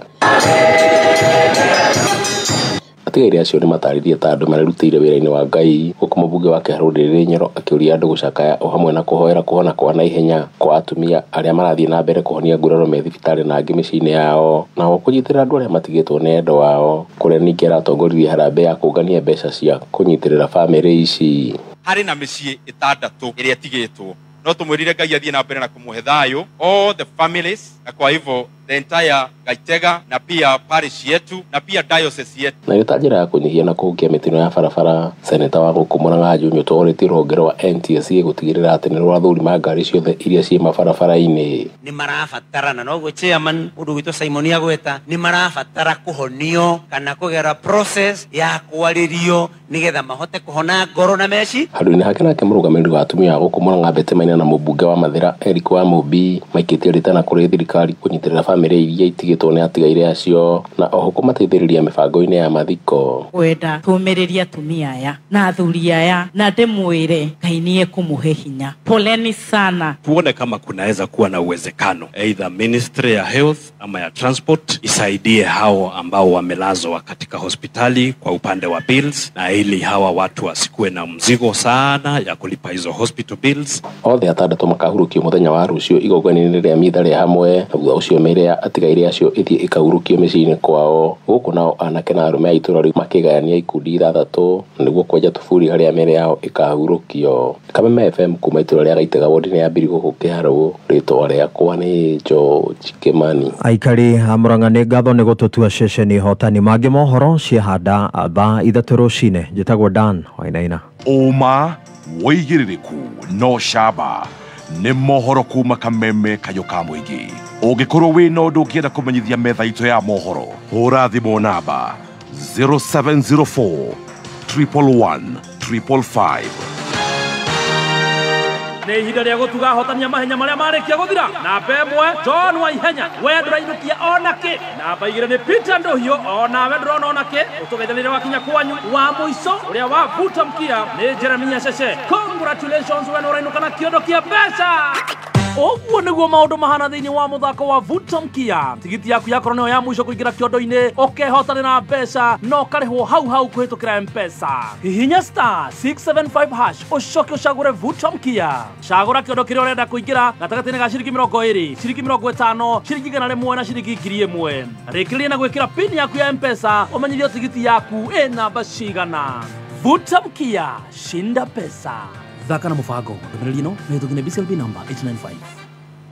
Atigairĩ acio nĩ matarĩrie ta andũ marerutĩire wĩra-inĩ wa Ngai gũkũ mũmbunge wa Kĩharũ Ndĩrĩ Nyoro akĩũria andũ gũcakaya o hamwe na kũhoera kũhona kwa naihenya kwa atumia arĩa marathiĩ na mbere kũhonia nguraro me thibitarĩ na angĩ mĩciĩ-inĩ yao na o kũnyitĩrĩra andũ arĩa matigĩtwo nĩ endwa ao kũrĩa ningĩ aratongoririe harambee ya kũngania mbeca cia kũnyitĩrĩra bamĩrĩ ici. Harĩ na mĩciĩ 6 ĩrĩa ĩtigĩtwo no tũmwĩrire Ngai athiĩ na mbere na kũmũhe thayũ all the families na kwa hivyo the entire Gaitega na pia parish yetu na pia diocese yetu. Na ĩrĩ ta njĩra ya kũnyihia na kũhukia mĩtino ya barabara seneta wa gũkũ Murang'a Junior ũtũũrĩtie rũhonge rwa NTSA gũtigĩrĩra atĩ nĩ rwathũrima ngari ciothe iria ciĩ mabarabara-inĩ. Nĩ marabatarana noguo chairman mũndũ witũ Simon Agweta nĩ marabatara kũhonio kana kũgera process ya kwarĩrio nĩgetha mahote kũhona ngoro na meci. Handũ-inĩ hake nake mũrũgamĩrĩri wa atumia a gũkũ Murang'a Betty Maina na mũmbunge wa Mathĩra Eric wa Mũmbi maikĩtie rĩtana kũrĩ thirikari kũnyitĩrĩra bamĩrĩ iria itigĩtwo nĩ atigairĩ acio na oho kũmateithĩrĩria mĩbango-inĩ ya mathiko. Kwenda tũmĩrĩrie atumia aya na athuri aya na ndĩmwĩre Ngai nĩ ekũmũhe hinya. Poleni sana. Tuone kama kunaweza kuwa na uwezekano either ministry ya health ama ya transport isaidie hao ambao wamelazwa katika hospitali kwa upande wa bills, na ili hawa watu wasikuwe na mzigo sana ya kulipa hizo hospital bills. Othe 6 makahurũkio mũthenya wa rũciũ igongona-inĩ rĩa mitha rĩa hamwe na thutha ũcio mĩĩrĩ ya atigairĩ acio ĩthiĩ ĩkahurũkio mĩciĩ-inĩ kwao gũkũ nao anake na arũme a itũũra rĩu makĩgayania ikundi 6 nĩguo kwenja tũburi harĩa mĩĩrĩ yao ĩkahurũkio. Kameme FM kuma itũũra rĩa Gaitega wodi-inĩ ya Mbiri gũkũ Kĩharũ rĩtwa rĩakwa nĩ George Kimani. Aikari a Murang'a nĩ ngatho nĩ gũtũtua ceceni hotani mangĩ mohoro ciahanda thaa 3 rũcinĩ. Njĩtagwo Dan Wainaina. Ũma wĩigĩrĩrĩku no camba nĩ mohoro kuma Kameme kayũ ka mũingĩ. Ũngĩkorwo wĩna ũndũ ũngĩenda kũmenyithia metha itũ ya mohoro hũra thimũ namba 0704 111 555. Nĩ ihinda rĩa gũtuga ahotania mahenya marĩa marĩkia gũthira. Namba 1 John Waihenya, we ndũrainũkia ona kĩ. Namba 2 nĩ Peter Ndũhiũ, onawe ndũrona ona kĩ. Ũtũgeithanĩre wakinya kwanyu. Wa mũico ũrĩa wabuta mkia nĩ Jeremia Cece. Congratulations, we nĩũrainũka na kĩondo kĩa mbeca. Ũguo nĩguo maũndũ mahana thĩinĩ wa mũthako wa Vuta Mkia. Tigiti yaku yakorwo nĩyo ya mũico kũingĩra kĩondo-inĩ, ũkehotanĩra mbeca na ũkarĩhwo hau hau kũhĩtũkĩra M-Pesa. Hihinya star 675 hash ũcoke ũcagũre Vuta Mkia. Cagũra kĩondo kĩrĩa ũrenda kũingĩra gatagatĩ-inĩ ga ciringi 20, ciringi 50, ciringi 100 na ciringi 1000. Rĩkĩrĩria na gwĩkĩra pin yaku ya M-Pesa ũmenyithio tigiti yaku ĩ namba cigana. Vuta Mkia, shinda pesa. Thaka na mũbango. Ndũmĩrĩri ĩno nĩ hĩtũkie nĩ BCLB number 895.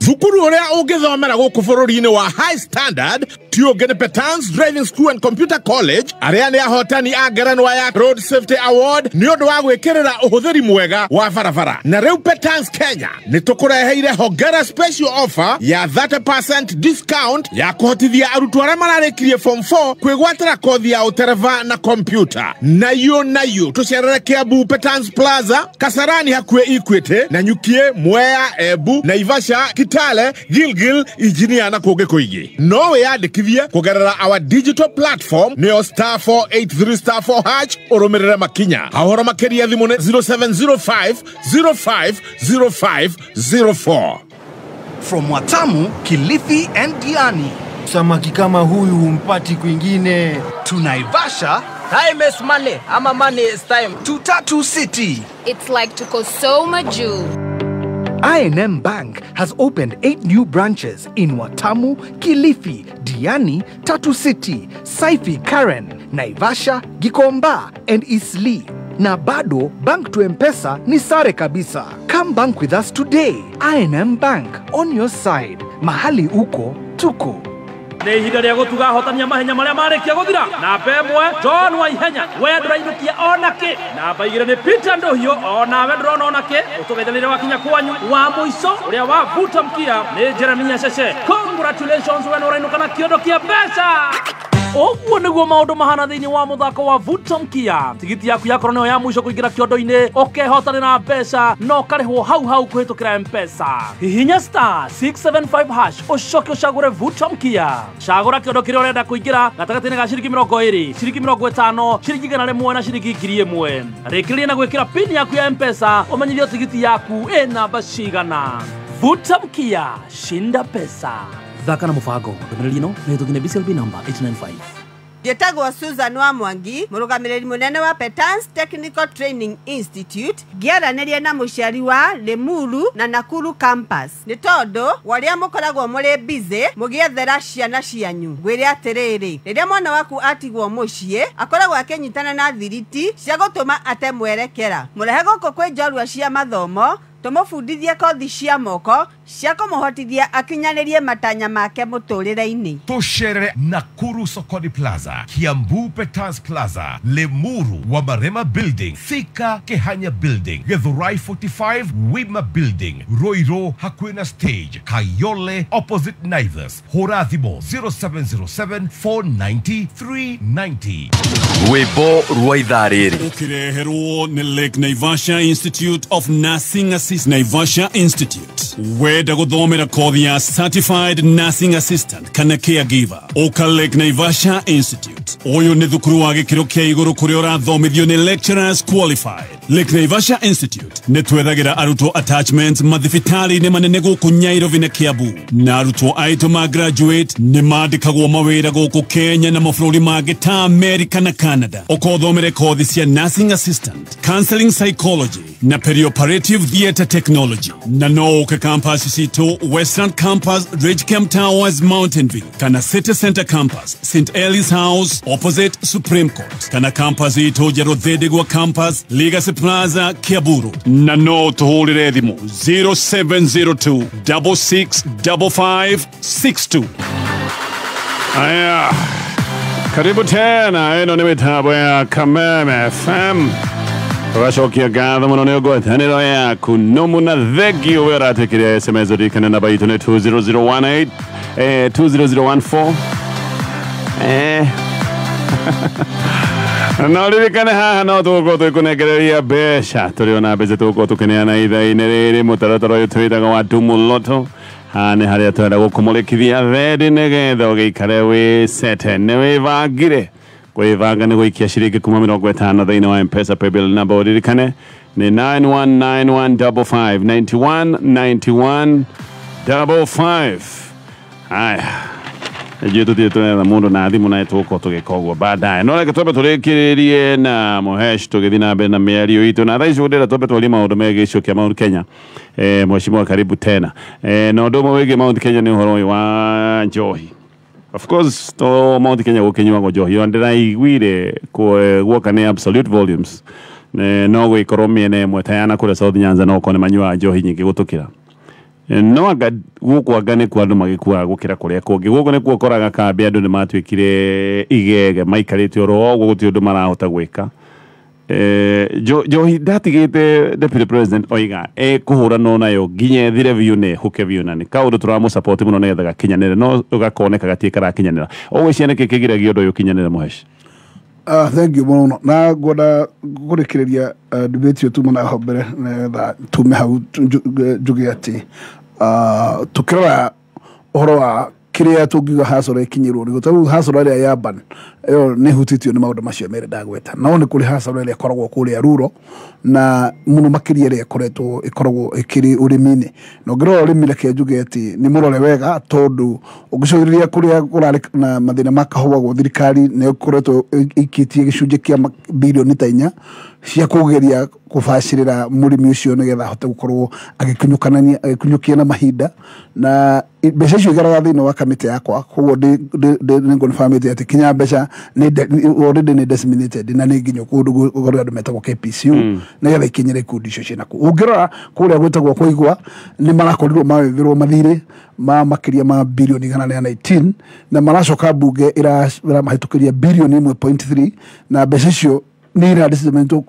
Thukuru uria ungithomera guku bururi-ini wa high standard ti ungi ni Petans Driving School and Computer College aria ni ahotani a ngerenwa ya Road Safety Award ni undu wa gwikirira uhuthiri mwega wa barabara. Na riu Petans Kenya ni tukureheire hongera special offer ya 30% discount ya kuhotithia arutwo aria mararikirie form 4 kwigwatira kothi ya utereva na computer. Nayo nayo tucerere Kiambu Petans Plaza, Kasarani hakuhi Equity, na Nyukie, Mwea, Embu, Naivasha, Kitale, Gilgil, Engineer na kũngĩ kũingĩ. No wĩyandĩkithie kũgerera our digital platform nĩyo star 483 star 4 hash ũrũmĩrĩre makinya. Ũhoro makĩria thimũ nĩ 0705 05 05 04. From Watamu, Kilifi and Diani. Samaki kama huyu humpati kwingine. To Naivasha. Time is money, ama money is time. To Tatu City. It's like tuko so majuu. I&M Bank has opened 8 new branches in Watamu, Kilifi, Diani, Tatu City, Saifi Karen, Naivasha, Gikomba, and Isli. Na bado, bank to M-Pesa ni sare kabisa. Come bank with us today. I&M Bank, on your side. Mahali uko, tuko. Nĩ ihinda rĩa gũtuga ahotania mahenya marĩa marĩkia gũthira. Namba 1 John Waihenya, we ndũrainũkia ona kĩ. Namba 2 nĩ Peter Ndũhiũ, onawe ndũrona ona kĩ. Ũtũgeithanĩre wakinya kwanyu. Wa mũico ũrĩa wabuta mkia nĩ Jeremia Cece. Congratulations, we nĩũrainũka na kĩondo kĩa mbeca. Ũguo nĩguo maũndũ mahana thĩinĩ wa mũthako wa Vuta Mkia. Tigiti yaku yakorwo nĩyo ya mũico kũingĩra kĩondo-inĩ, ũkehotanĩra mbeca na ũkarĩhwo hau hau kũhĩtũkĩra M-Pesa. Hihinya star 675 hash ũcoke ũcagũre Vuta Mkia. Cagũra kĩondo kĩrĩa ũrenda kũingĩra gatagatĩ-inĩ ga ciringi 20, ciringi 50, ciringi 100 na ciringi 1000. Rĩkĩrĩria na gwĩkĩra pin yaku ya M-Pesa ũmenyithio tigiti yaku ĩ namba cigana. Vuta Mkia, shinda pesa. Thaka na mũbango. Ndũmĩrĩri ĩno nĩ hĩtũkie nĩ BCLB number 895. Njĩtagwo Susan wa Mwangi, mũrũgamĩrĩri mũnene wa Petans Technical Training Institute, ngĩaranĩria na mũciari wa Limuru na Nakuru campus. Nĩ tondũ wa ũrĩa mũkoragwo mũrĩ busy mũgĩethera ciana cianyu. Ngwĩre atĩrĩrĩ, rĩrĩa mwana waku atigwo mũciĩ, akoragwo akĩnyitana na thiriti cia gũtũma ate mwerekera. Mũrehe gũkũ kwĩ njorua cia mathomo, tũmũbundithie kothi cia moko cia kũmũhotithia akinyanĩrie matanya make mũtũrĩre-inĩ. Tũcerere Nakuru Sokoni Plaza, Kiambu Petans Plaza, Limuru Wamarema Building, Thika Kehanya Building, Githurai 45 Wima Building, Ruiru hakuhĩ na Stage, Kayole opposite Naivas. Hũra thimũ 0707 490 390. Rwĩmbo rwa ithaa rĩrĩ Ũkĩreherwo nĩ Lake Naivasha Institute of Nursing Assist Naivasha Institute. Wenda gũthomera kothi ya Certified Nursing Assistant kana Caregiver, ũka Lake Naivasha Institute. Ũyũ nĩ thukuru wa gĩkĩro kĩa igũrũ kũrĩa ũrathomithio nĩ lecturers qualified. Lake Naivasha Institute nĩ twethagĩra arutwo attachments mathibitarĩ-inĩ manene gũkũ Nairobi na Kiambu, na arutwo aitũ ma graduate nĩ mandĩkagwo mawĩra gũkũ Kenya na mabũrũri mangĩ ta America na Canada. Ũka ũthomere kothi cia Nursing Assistant, Counseling Psychology na Perioperative Theatre Technology. Na no ũke campus citũ Western Campus, Ridgecamp Towers, Mountain View, kana City Center Campus, St. Eli's House opposite Supreme Court, kana campus itũ Njerũ Thindigua Campus, Legacy Plaza, Kiaburu. Na no tũhũrĩre thimũ 0702 6655 62. Aya, karibu tena. Ĩno nĩ mĩtambo ya Kameme FM. Tũgacokia ngatho mũno nĩ ngwatanĩro yaku nũmu na thengio we ũratĩkĩria SMS ririkana namba itũ nĩ 20018 20014. No ririkane haha no tũgũkorwo tũgĩkũnengereria mbeca tũrĩ ona mbeca tũgũkorwo tũkĩneana ithaa-inĩ rĩrĩ mũtaratara ũyũ twĩtaga wa Dumuloto. Haha nĩ harĩa twenda gũkũmũrĩkithia thendi nĩgetha ũgĩikare wĩ sete nĩ wĩbangire. Kwĩbanga nĩ gũikia ciringi kuma 50 thĩinĩ wa M-Pesa paybill number ũririkane nĩ 919155 919155. Haya, ithuĩ tũtirĩ tũretha mũndũ na thimũ na tũgũkorwo tũgĩka ũguo baadaye. No reke twambe tũrĩkĩrĩrie na Mũhesh tũgĩthiĩ na mbere na mĩario itũ na thaa ici ndĩrenda twambe twarie maũndũ megiĩ gĩcigo kĩa Mount Kenya. Mheshimiwa karibu tena. Na ũndũ ũmwe wĩgiĩ Mount Kenya nĩ ũhoro ũyũ wa njohi. Of course to Mount Kenya gũkĩnyuagwo njohi ona ndĩraiguire guoka nĩ absolute volumes. No gwĩkorwo mĩena ĩmwe ta yana kũrĩa South Nyanza no ũkorwo nĩ manyuaga njohi nyingĩ gũtũkĩra. No anga gũkũ anga nĩkuo andũ magĩkuaga gũkĩra kũrĩa kũngĩ. Gũkũ nĩkuo ũkoraga kambĩ andũ nĩmatuĩkire igege maikarĩte oro ũguo gũtirĩ ũndũ marahota gwĩka. Njohi ndatigĩte Deputy President oiga ekũhũranwo nayo nginya ĩthire biũ na ĩhuke biũ na nĩ kaũndũ tũramũsupport mũno nĩgetha gakinyanĩre no gakoneka gatirĩ karakinyanĩra. Ũgwĩciria nĩkĩ kĩgiragia ũndũ ũyũ ũkinyanĩre Mũhesh? Thank you mũno na ngwenda kũrĩkĩrĩria debate ĩyo tuma nayo mbere nĩgetha tume hau njuge atĩ tũkĩrora ũhoro wa kĩrĩa tũngiuga hasara ĩkinyĩrwo nĩguo tarĩu hasara ĩrĩa ya ban ĩyo nĩ ĩhutĩtio nĩ maũndũ macio merĩ ndagweta. No nĩ kũrĩ hasara ĩrĩa ĩkoragwo kũrĩa ruro na mũno makĩria ĩrĩa ĩkoretwo ĩkoragwo ĩkĩrĩ ũrĩmi-inĩ. Na ũngĩrora ũrĩmi reke njuge atĩ nĩ mũrore wega tondũ ũngĩcũthĩrĩria kũrĩa kũrarĩ na mathĩna ma kahũa gwo thirikari nĩ ĩkoretwo ĩikĩtie gĩcunjĩ kĩa birioni ta 4 cia kũgeria kũbacĩrĩra mũrĩmi ũcio nĩgetha ahote gũkorwo agĩkinyũkia na mahinda na mbeca icio igeraga thĩinĩ wa kamĩtĩ yakwa koguo nĩngũnbamĩte atĩ kinya mbeca already nĩ disseminated na nĩ nginya kũndũ kũrĩa andũ metagwo KPCU nĩgetha ikinyĩre ikundi icio ciĩna kũu. Ũngĩrora kũrĩa gwĩtagwo kwa Igwa nĩ marakorirwo mawethĩrwo mathirĩ ma makĩria ma birioni 119 na maracoka mbunge ĩramahĩtũkĩria birioni 1.3 na mbeca icio nĩ iradecimento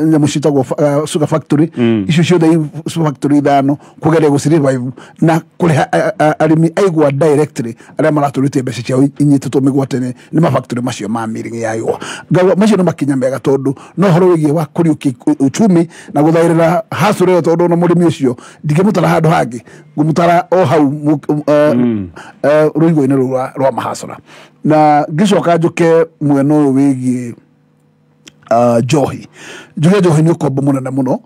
nyamũ ciĩtagwo sugar factory icio ciothe sugar factory 5 kũgeria gũcirevive na kũrĩha arĩmi aigwa directly arĩa maratũrĩte mbeca ciao inyitĩtwo mĩgwate nĩ mafactory macio ma milling ya igwa. Ngauga macio nĩ makinya mega tondũ no ũhoro wĩgiĩ wa kũriũkia uchumi na gũthaĩrĩra hasara ĩyo tondũ ona mũrĩmi ũcio ndingĩmũtara handũ hangĩ ngũmũtara o hau rũigũ-inĩ rũu rwa mahasara. Na ngĩcoka njũke mwena ũyũ wĩgiĩ njohi. Njuge njohi nĩ ũkombo mũnene mũno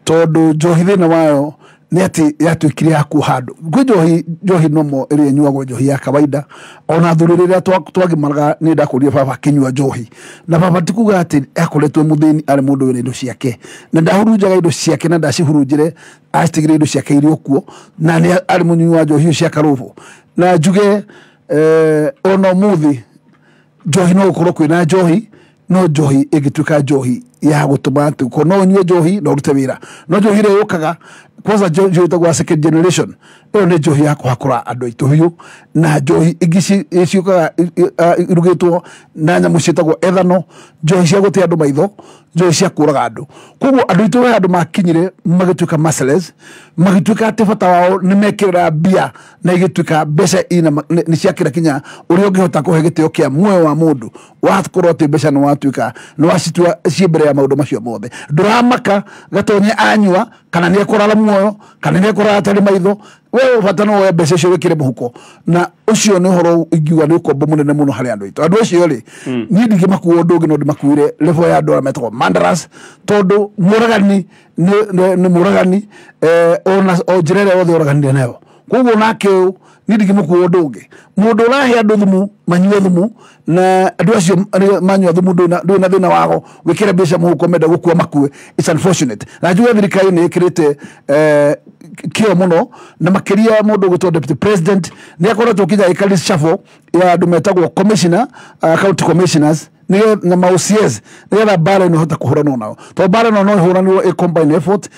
tondũ njohi thĩna wayo nĩ atĩ yatuĩkire ya kuoha andũ. Kwĩ njohi nomo ĩrĩa ĩnyuagwo njohi ya kawaida ona athuri rĩrĩa twagimaraga nĩ ndakũrire baba akĩnyua njohi na baba ti kuga atĩ akoretwo mũthĩni arĩ mũndũ wĩna indo ciake na ndahurunjaga indo ciake na ndacihurunjire acitigire indo ciake irĩ o kuo na nĩ arĩ mũnyui wa njohi cia karũbũ. Na njuge ona ũmũthĩ njohi no gũkorwo kwĩna njohi no njohi ĩngĩtuĩka njohi ya gũtũma atĩ ko no ũnyue njohi na ũrute wĩra no njohi ĩrĩa yũkaga kwanza njohi ĩtagwo second generation ĩyo nĩ njohi ya kũhakũra andũ aitũ biũ na njohi ingĩ ciũkaga irugĩtwo na nyamũ ciĩtagwo ethanol njohi cia gũte andũ maitho njohi cia kũraga andũ. Koguo andũ aitũ he handũ makinyire magĩtuĩka merciless magĩtuĩka atĩ bata wao nĩ mekĩrĩra mbia na igĩtuĩka mbeca nĩ ciakĩra kinya ũrĩa ũngĩhota kũhe gĩtĩo kĩa muoyo wa mũndũ wakorwo atĩ mbeca nĩ watuĩka nĩ wacitua ciĩ mbere ya maũndũ macio mothe. Ndũramaka gatonye anyua kana nĩ ekũrara muoyo kana nĩ ekũrara atarĩ maitho we bata no woe mbeca icio wĩkĩre mũhuko na ũcio nĩ ũhoro ingiuga nĩ ũkombo mũnene mũno harĩ andũ aitũ. Andũ acio rĩ niĩ ndingĩmakuua ũndũ ũngĩ no ndĩmakuire level ya andũ arĩa metagwo mandaras tondũ mũragani nĩ mũragani ona o njĩra ĩrĩa yothe ũraganire nayo. Koguo nake ũyũ niĩ ndingĩmũkuua ũndũ ũngĩ. Mũndũ ũrahe andũ thumu manyue thumu na andũ acio manyua thumu ndũrĩ na thĩna wago wĩkĩre mbeca mũhuko menda gũkua makue. It's unfortunate. Na njuge thirikari nĩ ĩkĩrĩte kĩo mũno na makĩria mũndũ ũgwĩtwo Deputy President nĩ akoretwo kinya ĩka reshuffle ya andũ metagwo commissioner, county commissioners na ma OCS nĩgetha mbara ĩno ĩhote kũhũranwo nao tondũ mbara ĩno no ĩhũranirwo ĩ combine effort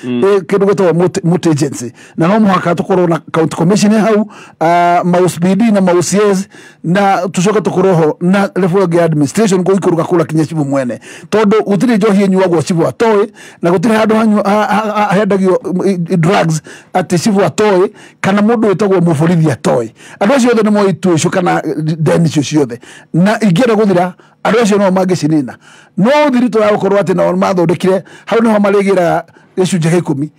kĩndũ gĩtagwo multi agency na no mũhaka tũkorwo na county commission hau ma OCPD na ma OCS na tũcoke tũkorwo ho na level ĩngĩ ya administration gũikũrũka kũrĩa kinya cibũ mwene tondũ gũtirĩ njohi ĩnyuagwo cibũ atoĩ na gũtirĩ handũ hendagio drugs atĩ cibũ atoĩ kana mũndũ wĩtagwo mũborithi atoĩ. Andũ acio othe nĩ moĩ itua icio kana deni icio ciothe na ingĩenda gũthira Andũ acio no mangĩcinina no thiritũ ya gũkorwo atĩ nao mathondekire hau nĩho marĩgĩraga gĩcunjĩ gĩa 10.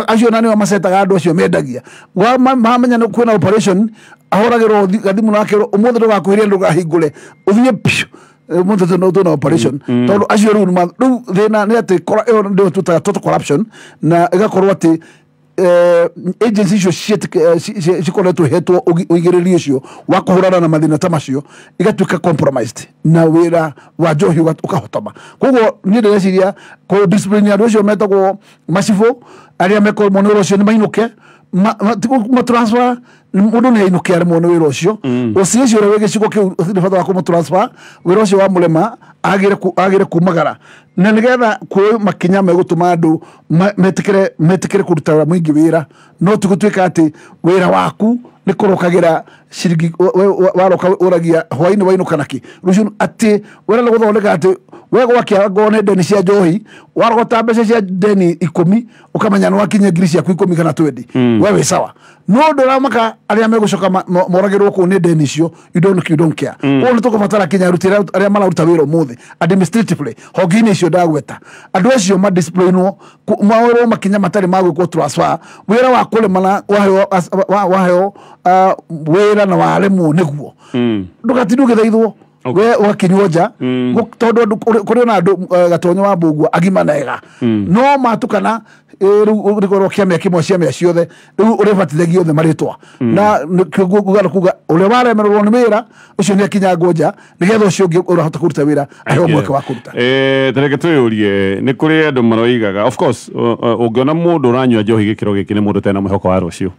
Acio na nĩo macetaga andũ acio mendagia mamenya nĩ kwĩna operation ahũragĩrwo gathimũ na akerwo ũmũthĩ ndũgakuhĩrĩrie ndũgahingũre ũthiĩ piũ mũthĩ twĩna operation tondũ acio rĩu thĩna nĩ atĩ ĩyo nĩyo twĩtaga total corruption na ĩgakorwo atĩ agency icio cikoretwo ihetwo ũigĩrĩri ũcio wa kũhũrana na mathĩna ta macio igatuĩka compromised na wĩra wa njohi ũkahotoma. Koguo niĩ ndĩreciria kũ discipline andũ acio metagwo macibũ arĩa mekorwo mone wĩra ũcio nĩ mainũke ma transfer mũndũ nĩ ainũke aremwo nĩ wĩra ũcio ũcio ũcio ũrĩa wĩ gĩcigo kĩu nĩ bata wa kũmũ-transfer wĩra ũcio wa mũrema agĩre kumagara na nĩgetha kuoywo makinya megũtũma andũ metĩkĩre kũruta wĩra mũingĩ wĩra no ti gũtuĩka atĩ wĩra waku nĩ kũrokagĩra ciringi waroka ũragia hwainĩ wainũka nakĩ rũciũ atĩ wĩra nĩ gũthondeka atĩ we gwakia ngone ndeni cia njohi warogota mbeca cia ndeni 10 ũkamenya nĩ wakinyia ngiri ciaku 10 kana 20 we wĩ sawa no ndũramaka arĩa megũcoka moragĩrwo kũu nĩ ndeni icio you don't care. Koguo nĩ tũkũbatara kinya aruti arĩa mararuta wĩra ũmũthĩ administratively honge-inĩ icio ndagweta andũ acio madisciplinwo maoerwo makinya matarĩ ma gwĩkwo transfer wĩra wa kũrĩma waheo wĩra na waremwo nĩguo ndũgatindwo ũgĩthaithwo we ũgakinywo nja tondũ kũrĩ ona andũ Gatonyo wa Mbũgua agima na no matukana rĩu rĩkorwo kĩama kĩmwe ciama ciothe rĩu ũrĩbatithagia othe marĩtwa na kuga kuga ũrĩa waremererwo nĩ wĩra ũcio nĩ akinyangwo nja nĩgetha ũcio ũngĩ ũrahota kũruta wĩra aheo mweke wa kũruta. Tareke twĩyũrie nĩ kũrĩ andũ maroigaga of course ũngĩona mũndũ ũranyua njohi gĩkĩro gĩkĩ nĩ mũndũ ũtarĩ na mwĩhoko wa rũciũ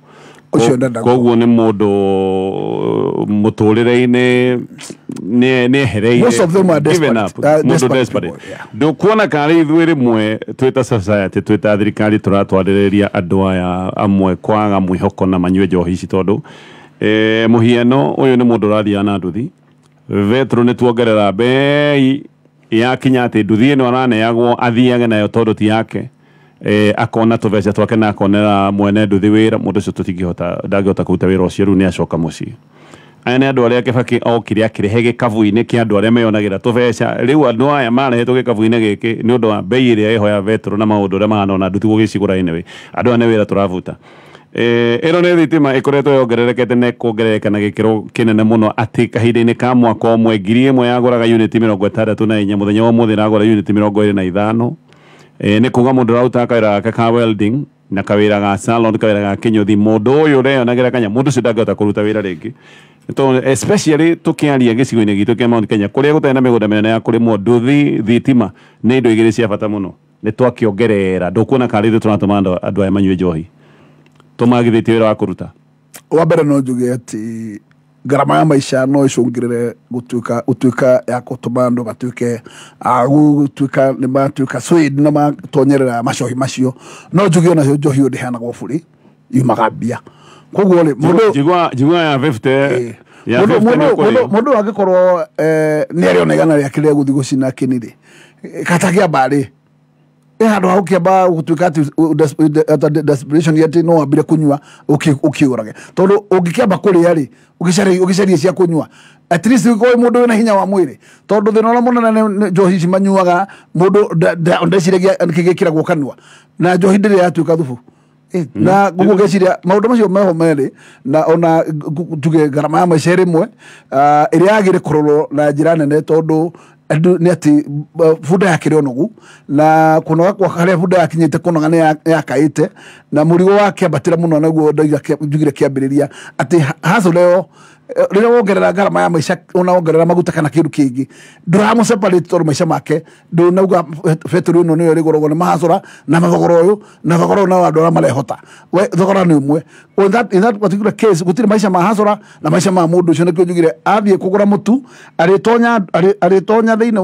koguo nĩ mũndũ mũtũrĩre-inĩ nĩ ehereire Most of them are desperate. Ndũkuona karĩ ithuĩ rĩmwe twĩ ta society twĩ ta thirikari tũratwarĩrĩria andũ aya amwe kwaga mwĩhoko na manyue njohi ici tondũ mũhiano ũyũ nĩ mũndũ ũrathiaga na nduthi betũrũ nĩ tuongerera bei yakinya atĩ nduthi ĩno araneagwo athiage nayo tondũ ti yake akona tũbeca twake na akonera mwene nduthi wĩra mũndũ ũcio tũtingĩhota ndangĩhota kũruta wĩra ũcio rĩu nĩ acoka mũciĩ. Aya nĩ andũ arĩa Kĩbakĩ okire akĩrehe gĩkabu-inĩ kĩa andũ arĩa meyonagĩra tũbeca rĩu andũ aya marehetwo gĩkabu-inĩ gĩkĩ nĩ ũndũ wa bei ĩrĩa ĩho ya betũrũ na maũndũ ũrĩa mahana ona nduthi gũgĩcigũra anyway andũ aya nĩ wĩra tũrabuta. Ĩno nĩ thitima ĩkoretwo yongererekete na ĩkongerereka na gĩkĩro kĩnene mũno atĩ kahinda-inĩ ka mwaka ũmwe 1000 yagũraga unit 64 mũthenya wa ũmũthĩ ĩragũra unit 25. Nĩ kuga mũndũ ũraruta kawĩra gake ka welding na kawĩra ga salon kawĩra ga kĩnyũthi mũndũ ũyũ ũreyonagĩra kanya mũndũ ũcio ndangĩhota kũruta wĩra rĩngĩ tondũ especially tũkĩaria gĩcigo-inĩ gitũ kĩa Mount Kenya kũrĩa gũtarĩ na mĩgũnda mĩnene ya kũrĩmwo nduthi thitima nĩ indo igĩrĩ cia bata mũno nĩ twakĩongerera ndũkuona karĩ ithuĩ tũratũma andũ aya manyue njohi tũmagithĩtie wĩra wa kũruta. Wa mbere no njuge atĩ ngarama ya maica no icũngĩrĩre gũtuĩka ya gũtũma andũ matuĩke a gũtuĩka nĩ matuĩka swayed na matonyerera macohi macio no njuge onacio njohi ĩyo ndĩheanagwo bũrĩ yumaga mbia koguo rĩ mũndũ njigua ya 50 mũndũ angĩkorwo nĩ arĩona igana rĩake rĩa gũthiĩ gũcina kĩni rĩ katakĩamba rĩ handũ ha ũkĩamba gũtuĩka atĩ desperation atĩ no wambire kũnyua ũkĩũrage tondũ ũngĩkĩamba kũrĩa rĩ ũgĩcarie cia kũnyua at least ũgĩkorwo mũndũ wĩna hinya wa mwĩrĩ tondũ thĩna ũrĩa mũnene nĩ njohi ici manyuaga mũndũ ndeciragia nĩkĩ gĩkĩragwo kanua na njohi ndĩrĩ yatuĩka thubu na koguo ngeciria maũndũ macio meho merĩ na ona njuge ngarama ya maica ĩrĩ ĩmwe ĩrĩa yagĩrĩire kũrorwo na njĩra nene tondũ andũ nĩ atĩ bunda yakĩrĩ onogu na kũnoga kwa harĩa bunda yakinyĩte kũnoga nĩ yakaĩte na mũrigo wakĩambatĩra mũno naguo ndoiga njugire kĩambĩrĩria atĩ hustle ĩyo rĩrĩa wongerera ngarama ya maica ona wongerera maguta kana kĩndũ kĩngĩ ndũramũ separate tondũ maica make ndũnauga betũrũ ĩno nĩyo ĩrĩgũragwo nĩ mahacũra na mathogora ũyũ na thogora ũyũ nao andũ arĩa marehota we thogora nĩ ũmwe. In that particular case gũtirĩ maica ma hacũra na maica ma mũndũ ũcio nĩkĩo njugire athiĩ kũgũra mũtu arĩtonya thĩinĩ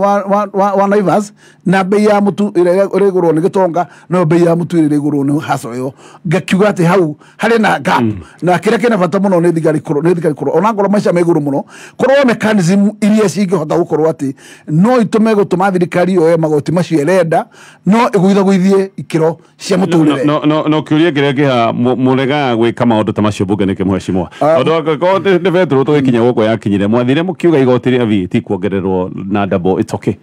wa Naivas na bei ya mũtu ĩrĩa ĩrĩgũrwo nĩ gĩtonga no bei ya mũtu ĩrĩa ĩrĩgũrwo nĩ hacũra ĩyo ngakiuga atĩ hau harĩ na gap na kĩrĩa kĩna bata mũno nĩ thigari kũrora mangorwo maica me igũrũ mũno, korwo mechanism iria cingĩhota gũkorwo atĩ no itũme gũtũma thirikari yoe magoti macio ĩrenda, no ĩgũithagũithie ikĩro cia mũtũrĩre. No kĩũria kĩrĩa kĩha mũregaga gwĩka maũndũ ta macio mbunge nĩkĩ mheshimiwa? Tondũ angĩkorwo nĩ betũrũ tũgĩkinya gũkũ yakinyire, mwathire mũkiuga igoti rĩa VAT kuongererwo na double, it's okay.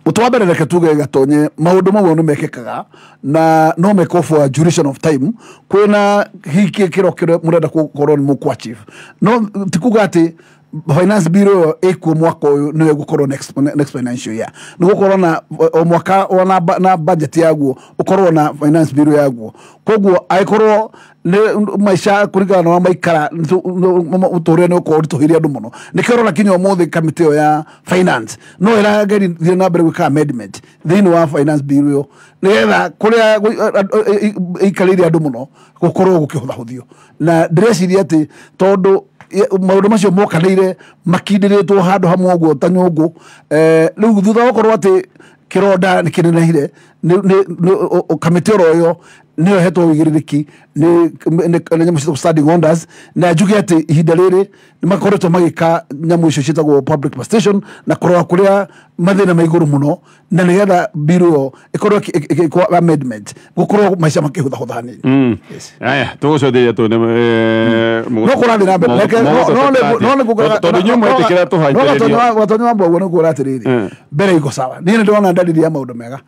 Mũtũ wa mbere reke tuge Gatonye, maũndũ mamwe nĩ mekĩkaga na no mekwo for a duration of time, kwĩna hihi kĩro kĩrĩa mũrenda gũkorwo nĩ mũkũ achieve, no ti kuga atĩ finance bill ĩyo ĩkuo mwaka ũyũ nĩyo ĩgũkorwo next financial year. Nĩ gũkorwo na o mwaka ona na budget yaguo ũkorwo na finance bill yaguo, koguo angĩkorwo nĩ maica kũringana na ũrĩa maikara ũtũũrĩre nĩ ũkorwo ũritũhĩire andũ mũno, nĩkĩo ũrona kinya ũmũthĩ kamĩtĩ ĩyo ya finance no ĩrageria na mbere gwĩka amendment thĩinĩ wa finance bill ĩyo, nĩgetha kũrĩa ĩikarĩire andũ mũno gũkorwo gũkĩhũthahũthio. Na ndĩreciria atĩ tondũ maũndũ macio mokanĩire makindĩrĩtwo handũ hamwe ũguo ta nyũngũ, rĩu thutha wa gũkorwo atĩ kĩronda nĩ kĩnenehire, kamĩtĩ oro ĩyo nĩyo ĩhetwo ũigĩrĩrĩki nĩ nyamũ ciĩtagwo standing orders, na njuge atĩ ihinda rĩrĩ nĩ makoretwo magĩka nyamũ icio ciĩtagwo public participation na kũrora kũrĩa mathĩna ma igũrũ mũno, na nĩgetha bill ĩyo ĩkorwo ĩgĩkwo amendment gũkorwo maica makĩhũthahũtha hanini. Aya, tũgũcokeria tu no kũrathiĩ na mbere, tondũ inyuĩ mwetĩkĩra tũhaitĩrĩrio. Gatonye wa Mbũguo nĩ kuga atĩrĩrĩ, mbere iko sawa, niĩ nĩ ndĩrona ndariri ya maũndũ mega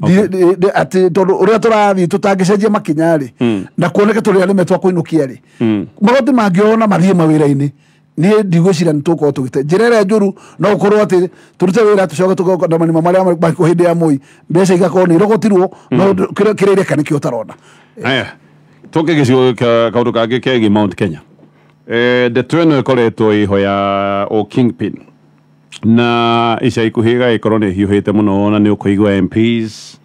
atĩ tondũ ũrĩa tũrathiĩ tũtangĩcenjia makinya rĩ, na kuoneke tũrĩ arĩme twa kũinũkia rĩ, magoti mangĩona mathiĩ mawĩra-inĩ, niĩ ndigwĩciria nĩ tũgũkorwo tũgĩte njĩra ĩrĩa njũru, no gũkorwo atĩ tũrute wĩra tũcoke tũgoka na marima marĩa makũ hĩndĩ ya Moi, mbeca igakorwo nĩ irogotirwo, no kĩrĩa ireka nĩkĩo ũtarona. Aya, tũke gĩcigo kaũndũ kangĩ kegiĩ Mount Kenya. Ndeto ĩno ĩkoretwo ĩho ya o kingpin, na ica ikuhĩ ĩgagĩkorwo nĩ ĩhiũhĩte mũno, na nĩ ũkũigua MPs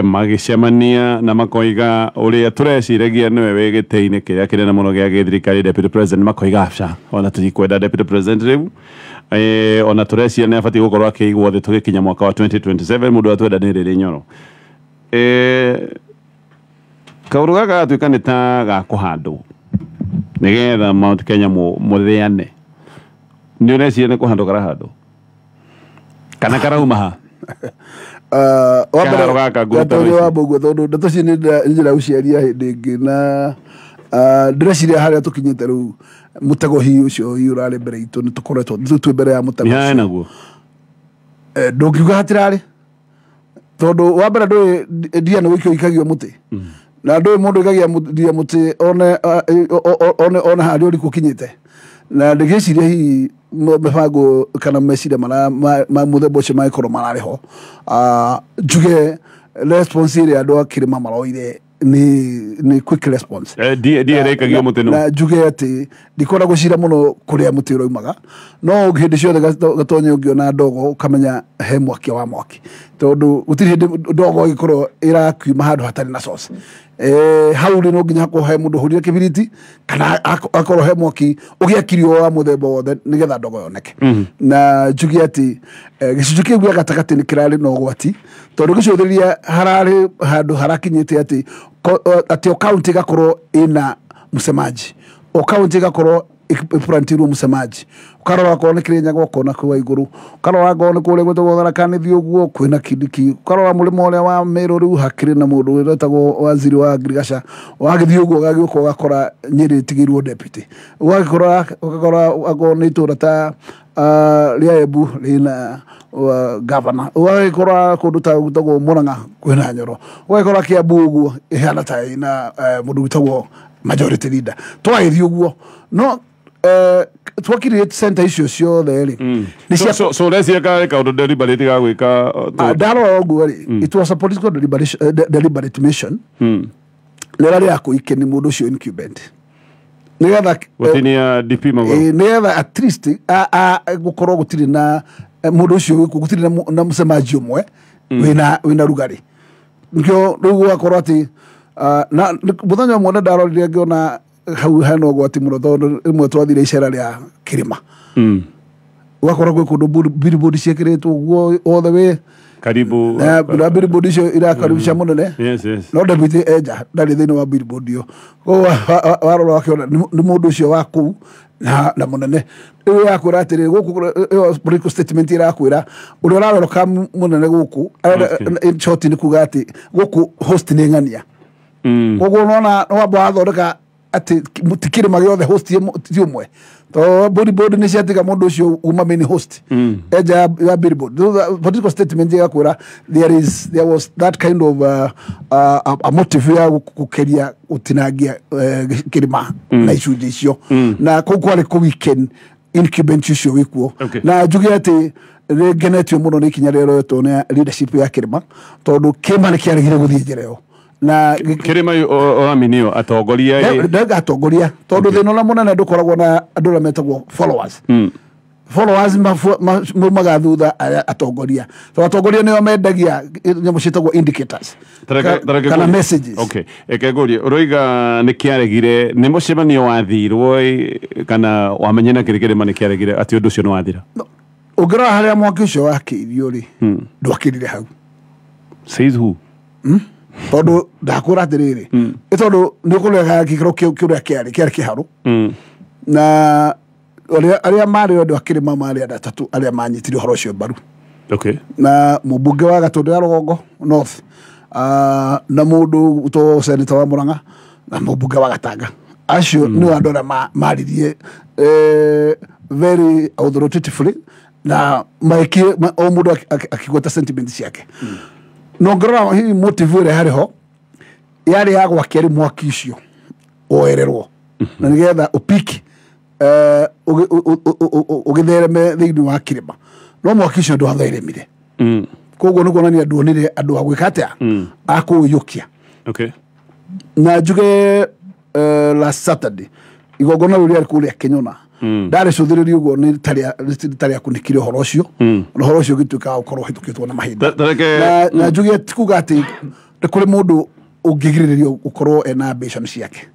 magĩcemania na makoiga ũrĩa tũreciragia nĩwe wĩ gĩtĩ-inĩ kĩrĩa kĩnene mũno gĩa gĩthirikari, deputy president, makoiga aca, ona tũtikwenda deputy president rĩu, ona tũreciria nĩ abatiĩ gũkorwo akĩigwo thĩ tũgĩkinya mwaka wa 2027, mũndũ atwenda nĩ Rĩrĩ Nyoro. Kaũndũ gaka gatuĩka nĩ ta gakũhandwo nĩgetha Mount Kenya mũthĩane, nĩ ũreciria nĩ kũhandwo karahandwo kana karauma ha? Gatonye wa Mbũguo, tondũ ndeto ici nĩ njĩra gũciaria hĩndĩ ĩngĩ, na ndĩreciria harĩa tũkinyĩte rĩu mũtego hihi ũcio hihi ũrarĩ mbere itũ, nĩ tũkoretwo twĩ mbere ya mũtego ũcio naguo, ndũngiuga hatirarĩ, tondũ wa mbere ndũĩ ndia nĩ gũikio ikagio mũtĩ, na ndũĩ mũndũ ikagia ndia mũtĩ one harĩa ũrĩkũ ũkinyĩte, na ndĩgĩciria hihi mĩbango kana meciria marĩa ma mũthemba ũcio mangĩkorwo mararĩ ho. Njuge response ĩrĩa andũ a kĩrĩma maroire nĩ quick response, na njuge atĩ ndikwenda gũcira mũno kũrĩa mũtĩ ũraumaga, no hĩndĩ ciothe Gatonye ũngĩona ndogo ũkamenya he mwakia wa mwaki, tondũ gũtirĩ hĩndĩ ndogo ĩgĩkorwo ĩrakiuma handũ hatarĩ na source. Hau rĩ no nginya hakorwo he mũndũ ũhũrire kĩbiriti, kana akorwo he mwaki ũgĩakirio wa mũthemba wothe nĩgetha ndogo yoneke. Na njuge atĩ gĩcunjĩ kĩu gĩa gatagatĩ nĩ kĩrarĩ na ũgwati, tondũ gĩcũthĩrĩria hararĩ handũ harakinyĩte atĩ atĩ o kaunti ĩgakorwo ĩna msemaji, o kaunti ĩgakorwo ĩpurantirwo msemaji, ũkarora akorwo nĩ Kĩrĩnyaga ũkona kũu igũrũ, ũkarora akorwo nĩ kũrĩa gwĩtagwo Tharaka Nithi ũguo kwĩna Kindiki, ũkarora mũrĩmo ũrĩa wa Meru rĩu hakĩrĩ na mũndũ wĩtagwo waziri wa ngirigaca, wagĩthiĩ ũguo ũgagĩũka ũgakora Nyĩrĩ ĩtigĩirwo deputy, ũgagĩkora ũgakora akorwo nĩ itũũra ta rĩa Embu rĩna governor, ũgagĩkora kũndũ ta gwĩtagwo Murang'a kwĩna Nyoro, ũgagĩkora Kiambu ũguo ĩhana ta ĩna mũndũ wĩtagwo majority leader, twagĩthiĩ ũguo no twakirĩte center icio ciothe rĩ. So ũreciria karĩ kaũndũ deliberate ga gwĩka? Ndarora ũguo rĩ, it was a political deliberate mission, nĩ ĩrarĩ ya kũikenia mũndũ ũcio incumbent, nĩgetha gũtinia DP magũrũ, nĩgetha at least gũkorwo gũtirĩ na mũndũ ũcio wĩkuo, gũtirĩ na mũcemaji ũmwe wĩna rugarĩ, nĩkĩo rĩu gũgakorwo atĩ na mũthenya ũmwe nĩ ndarorire ngĩona hau hena ũgwati mũno, tondũ rĩmwe twathire icera rĩa kĩrĩma, ũgakora gwĩ kũndũ billboard ciĩkĩrĩtwo ũguo othe wĩ karibu na billboard icio irakaribisha mũnene. Yes, yes. No deputy enja ndarĩ thĩinĩ wa billboard ĩyo, koguo warora wakĩona nĩ mũndũ ũcio wa kũu na munene ĩyo yakwĩra atĩrĩ gũkũ ĩyo political statement ĩrakwĩra ũrĩa ũraroroka mũnene gũkũ in short nĩ kuga atĩ gũkũ host nĩ ng'ania. Koguo nona wamba wathondeka atĩ ti kĩrĩma gĩothe host ti ũmwe to billboard nĩ ciatiga mũndũ ũcio uma main host eja ya billboard. Political statement ĩgakwĩra there was that kind of a motive ya gũkeria gũtinangia kĩrĩma na icunjĩ icio na kũu kwarĩ kũ weekend incumbent ũcio wĩkuo. Na njuge atĩ nĩ ngenetio mũno nĩ ikinya rĩrĩa rĩoetwo nĩ leadership ya kĩrĩma tondũ kĩrĩma nĩ kĩaregire gũthiĩ njĩra ĩyo na kirima ũraminio atongoria ndauga atongoria tondũ thĩna ũrĩa mũnene ndũkoragwo na andũ arĩa metagwo followers. Followers maumaga thutha atongoria tondũ atongoria nĩo mendagia nyamũ ciĩtagwo indicators kana messages. Okay, eke ngũrie ũroiga nĩ kĩaregire nĩ mũcemanio wathirwo kana wamenye na kĩrĩ kĩrĩma nĩ kĩaregire atĩ ũndũ ũcio nĩ wathira? Ũngĩrora harĩa mwaki ũcio wakĩirio rĩ ndwakĩrire hau. Says who? Tondũ ndakwĩra atĩrĩrĩ nĩ tondũ nĩ ũkũrega gĩkĩro kĩrĩa kĩarĩ kĩharũ na arĩa marĩ andũ a kĩrĩma marĩ andũ atatũ arĩa manyitire ũhoro ũcio mbaru. Okay. Na mũmbunge wa Gatũndũ ya Rũgongo North na mũndũ to senator wa Murang'a na mũmbunge wa Gatanga acio nĩo andũ arĩa maririe very authoritatively na maikie o mũndũ akĩgweta sentiment ciake. No ngorora hihi motive ĩrĩa harĩ ho yarĩ ya gwakia rĩ mwaki ũcio woererwo na nĩgetha ũpiki ũgĩthereme thĩinĩ wa kĩrĩma no mwaki ũcio ndwatheremire. Koguo nĩ kuonania nduonire andũ a gwĩka atĩa a kũũiyũkia. Okay. Na njuge last Saturday igongona rĩu rĩarĩ kũrĩa Kĩnyona ndarĩ cũthĩrĩrio ũguo nĩ ta rĩakunĩkire ũhoro ũcio na ũhoro ũcio ũgĩtuĩka wa gũkorwo ũhĩtũkĩtwo na mahinda. Na njuge ti kuga atĩ nĩ kũrĩ mũndũ ũngĩgirĩrĩrio gũkorwo ena ambition ciake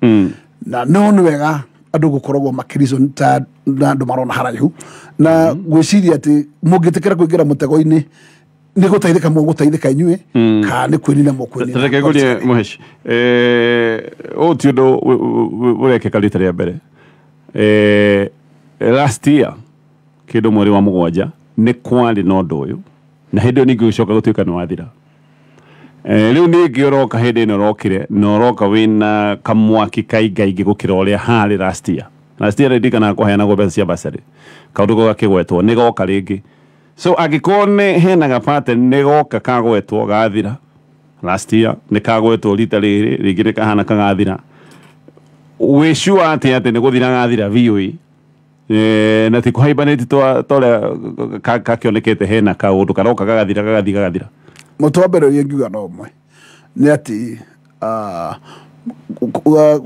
na no nĩ wega andũ gũkoragwo makĩreason ta na andũ marona haraihu na gwĩciria atĩ mũngĩtĩkĩra kũingĩra mũtego-inĩ nĩ gũteithĩka mũgũteithĩka inyuĩ kana nĩ kwĩnina mũkwĩnina. Reke ngũrie Mũheshi, ũyũ ti ũndũ ũrekĩka rita rĩa mbere. Last year kĩndũ mweri wa 7 nĩ kwarĩ na ũndũ ũyũ na hĩndĩ ĩyo ningĩ ũgĩcoka gũtuĩka nĩ wathira. Rĩu ningĩ ũroka hĩndĩ ĩno ũrokire na ũroka wĩna kamwaki kaingaingĩ gũkĩra ũrĩa harĩ last year. Last year ndirikanaga kũheanagwo mbeca cia bursary kaũndũ kau gakĩgwetwo nĩ goka rĩngĩ. So angĩkorwo nĩ hena gabate nĩ goka kagwetwo gathira last year nĩ kagwetwo rita rĩrĩ rĩngĩ nĩ kahana kagathira wĩ sure atĩ nĩ gũthira gathira biũ na ti kũhaimbanĩtie ta ũrĩa kakĩonekete hena kaũndũ karoka gagathira gagathira gagathira. Mũtĩ wa mbere ũrĩa ingiuga no ũmwe nĩ atĩ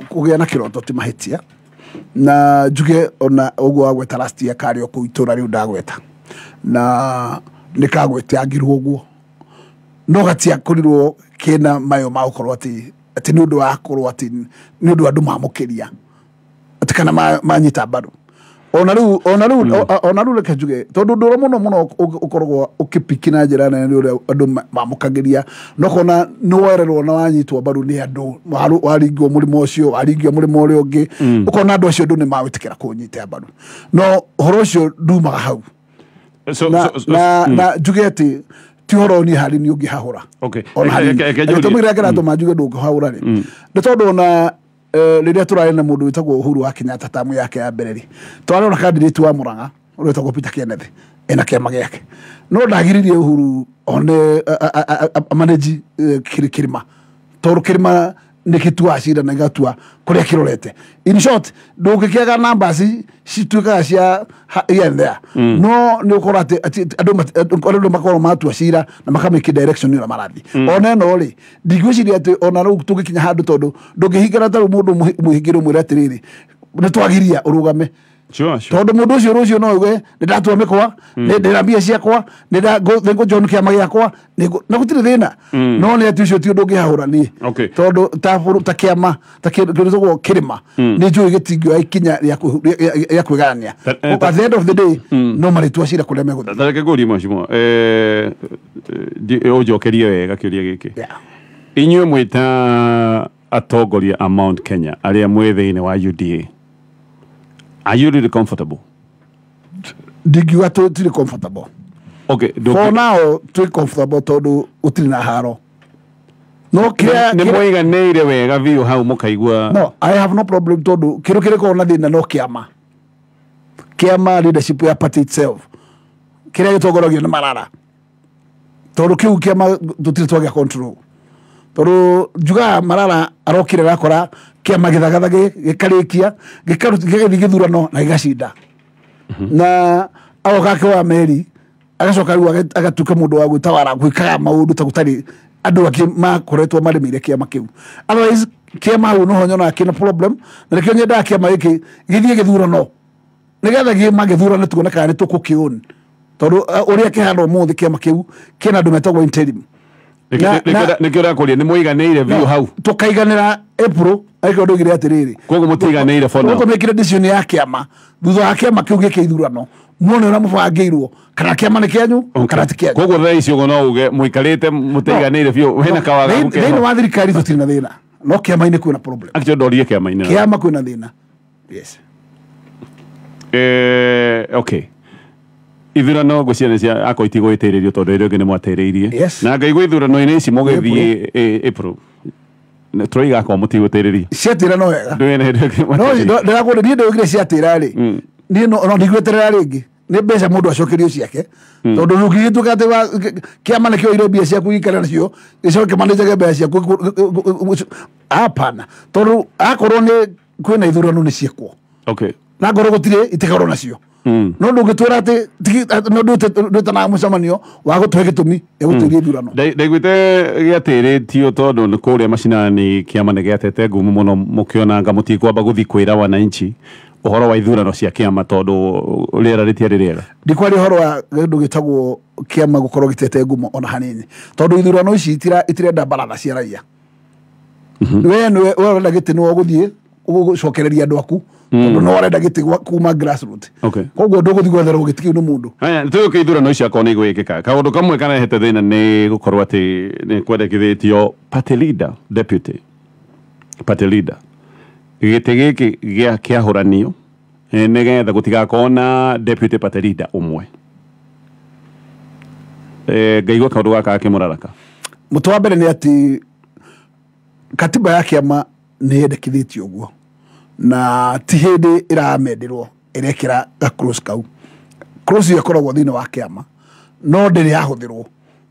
kũgĩa na kĩroto ti mahĩtia na njuge ona ũguo wagweta last year karĩ o kũu itũra rĩu ndagweta na nĩ kagwetangirwo ũguo no gatiakorirwo kĩna mayo ma gũkorwo atĩ nĩ ũndũ wa korwo atĩ nĩ ũndũ andũ mamũkĩria atĩ kana manyita mbaru ona rĩu reke njuge tondũ ũndũ ũrĩa mũno mũno ũkoragwo ũkĩpiki na njĩra nene nĩ ũrĩa andũ mamũkagĩria no kona nĩ wererwo na wanyitwo mbaru nĩ andũ waringwo mũrĩmo ũcio waringio mũrĩmo ũrĩa ũngĩ ũkona andũ acio andũ nĩ magwĩtĩkĩra kũnyita mbaru no ũhoro ũcio ndumaga hau. Na njuge atĩ ti ũhoro niĩ harĩ niĩ ũngĩhahũra gĩtũmi kĩrĩa kĩratũma njuge ndũngĩhahũra rĩ nĩ tondũ ona rĩrĩa tũrarĩ na mũndũ wĩtagwo Uhuru wa Kenyatta tamu yake ya mbere rĩ twarĩ ona candidate wa Murang'a ũrĩa wĩtagwo Peter Kenneth ena kĩama gĩake no ndagiririe Uhuru one manage kĩrĩma tondũ kĩrĩma nĩ gĩtuaga cira na gĩgatua kũrĩa kĩrorete. In short ndũngĩkĩaga numbers cituĩkaga cia here and there no nĩ ũkora atĩ andũ makorwo matua cira na makamĩki direction ĩrĩa marathiĩ. Ona ĩno rĩ ndingwĩciria atĩ ona rĩu tũngĩkinya handũ tondũ ndũngĩhingĩra ta rĩu mũndũ mũhingĩre ũmwĩre atĩrĩrĩ nĩ twagiria ũrũgame tondũ mũndũ ũcio rũciũ no auge nĩ ndatua mĩkwa nĩ ndĩna mbia ciakwa nĩ ngũjoin kĩama gĩakwa na gũtirĩ thĩna no nĩ atĩ ũcio ti ũndũ ũngĩhahũra niĩ tondũ ta kĩama ta kĩndũ kĩrĩma nĩ njũĩ gĩtingĩoya ikinya rĩa kwĩgayania. At the end of the day no marĩtua cira kũrĩa megũthiĩ. Reke ngũrie mheshimiwa ũnjokerie wega kĩũria gĩkĩ. Inyuĩ mwĩta atongoria a Mount Kenya arĩa mwĩ thĩinĩ wa UDA Are you really comfortable? Ndingiuga tũtirĩ comfortable. Okay, for now twĩ comfortable tondũ gũtirĩ na haro. No kĩrĩa nĩ mũiganĩire wega biũ hau mũkaigua. No, I have no problem tondũ kĩndũ kĩrĩkoragwo na thĩna no kĩama. Kĩama leadership ya party itself kĩrĩa gĩtongoragio nĩ Marara, tondũ kĩu kĩama tũtirĩ twagĩa control, tondũ njugaga Marara arokire gakora kĩama gĩthagathagĩ gĩkarĩkia gĩgathiĩ gĩthurano na gĩgacinda, na agoka akĩoya meri agacoka rĩu agatuĩka mũndũ wa gwĩtawara gwĩkaga maũndũ ta gũtarĩ andũ angĩ makoretwo marĩmĩire kĩama kĩu. Otherwise kĩama hau noho nyonaga kĩna problem, na nĩkĩo nyendaga kĩama gĩkĩ gĩthiĩ gĩthurano nĩgetha gĩthurano tuone kana nĩ tũkũkĩown, tondũ ũrĩa kĩhana ũmũthĩ kĩama kĩu kĩna andũ metagwo interim. Nĩkĩo ndakũria nĩ mũiganĩire biũ hau. Tũkaiganĩra April angĩkorwo ndũigire atĩrĩrĩ, koguo mũtiganĩire for now. Koguo mekire decision ya kĩama thutha wa kĩama kĩu gĩke ithurano muone ũrĩa mũbangĩirwo kana kĩama nĩ kĩanyu kana ti kĩanyu. Koguo thaa ici ũguo no uge mũikarĩte mũtiganĩire biũ hena kawagagu keho. Thĩinĩ wa thirikari tũtirĩ na thĩna, no kĩama-inĩ kwĩna problem. Actually ndorie kĩama-inĩ. Kĩama kwĩna thĩna. Yes. Okay. Ithurano ngwĩciria cia akorwo itigũgĩtĩrĩrio tondũ ĩrĩa ĩngĩ nĩ mwatĩrĩirie. Na ngaigua ithurano-inĩ ici mũgĩthiĩ April. Tũroiga akorwo mũtigũtĩrĩria. Ciatĩra no wega. No ndĩrakwĩra niĩ ndĩoigire ciatĩra rĩ. Niĩ no ndigweterera rĩngĩ. Nĩ mbeca mũndũ acokerio ciake. Tondũ ndũngĩgĩtuĩka atĩ kĩama nĩkĩoire mbia ciaku gĩikare nacio gĩcoke manĩnjage mbeca ciaku. Hapana. Tondũ akorwo nĩ kwĩna ithurano nĩ ciĩkwo. Okay. Na ngorwo gũtirĩ itikorwo nacio. No ndũngĩtwĩra atĩ no ndwĩtanaga mũcemanio wa gũtũhe gĩtũmi gĩa gũtĩria ithurano. Ndaiguĩte gĩatĩrĩtio tondũ nĩ kũrĩa macinani kĩama nĩ gĩatete ngumo mũno mũkĩonanga mũtikwamba gũthiĩ kwĩra wananchi ũhoro wa ithurano cia kĩama tondũ rĩera rĩtiarĩ rĩega. Ndikwaria ũhoro wa kĩndũ gĩtagwo kĩama gũkorwo gĩtete ngumo ona hanini, tondũ ithurano ici itirenda baratha cia raia. We nĩwe ũrenda gĩtĩ nĩwe ũgũthiĩ ũgũcokereria andũ aku, tondũ no ũrenda gĩtĩ kuma grassroot. Koguo ndũgũthiĩ gwetherwo gĩtĩ kĩu nĩ mũndũ. Haya, tũgĩũke ithurano ici akorwo nĩ igwĩkĩka. Kaũndũ kamwe karehete thĩna nĩ gũkorwo atĩ nĩ kwendekithĩtio party leader, deputy party leader, gĩtĩ gĩkĩ gĩa kĩahũranio nĩgetha gũtigakorwo na deputy party leader ũmwe. Ngaigua kaũndũ gaka gakĩmũraraka. Mũtwe wa mbere nĩ atĩ katiba ya kĩama nĩ yendekithĩtio ũguo, na ti hĩndĩ ĩramendirwo ĩrekĩra ga cross kau. Cross ĩyo ĩkoragwo thĩinĩ wa kĩama no ndĩrĩ yahũthĩrwo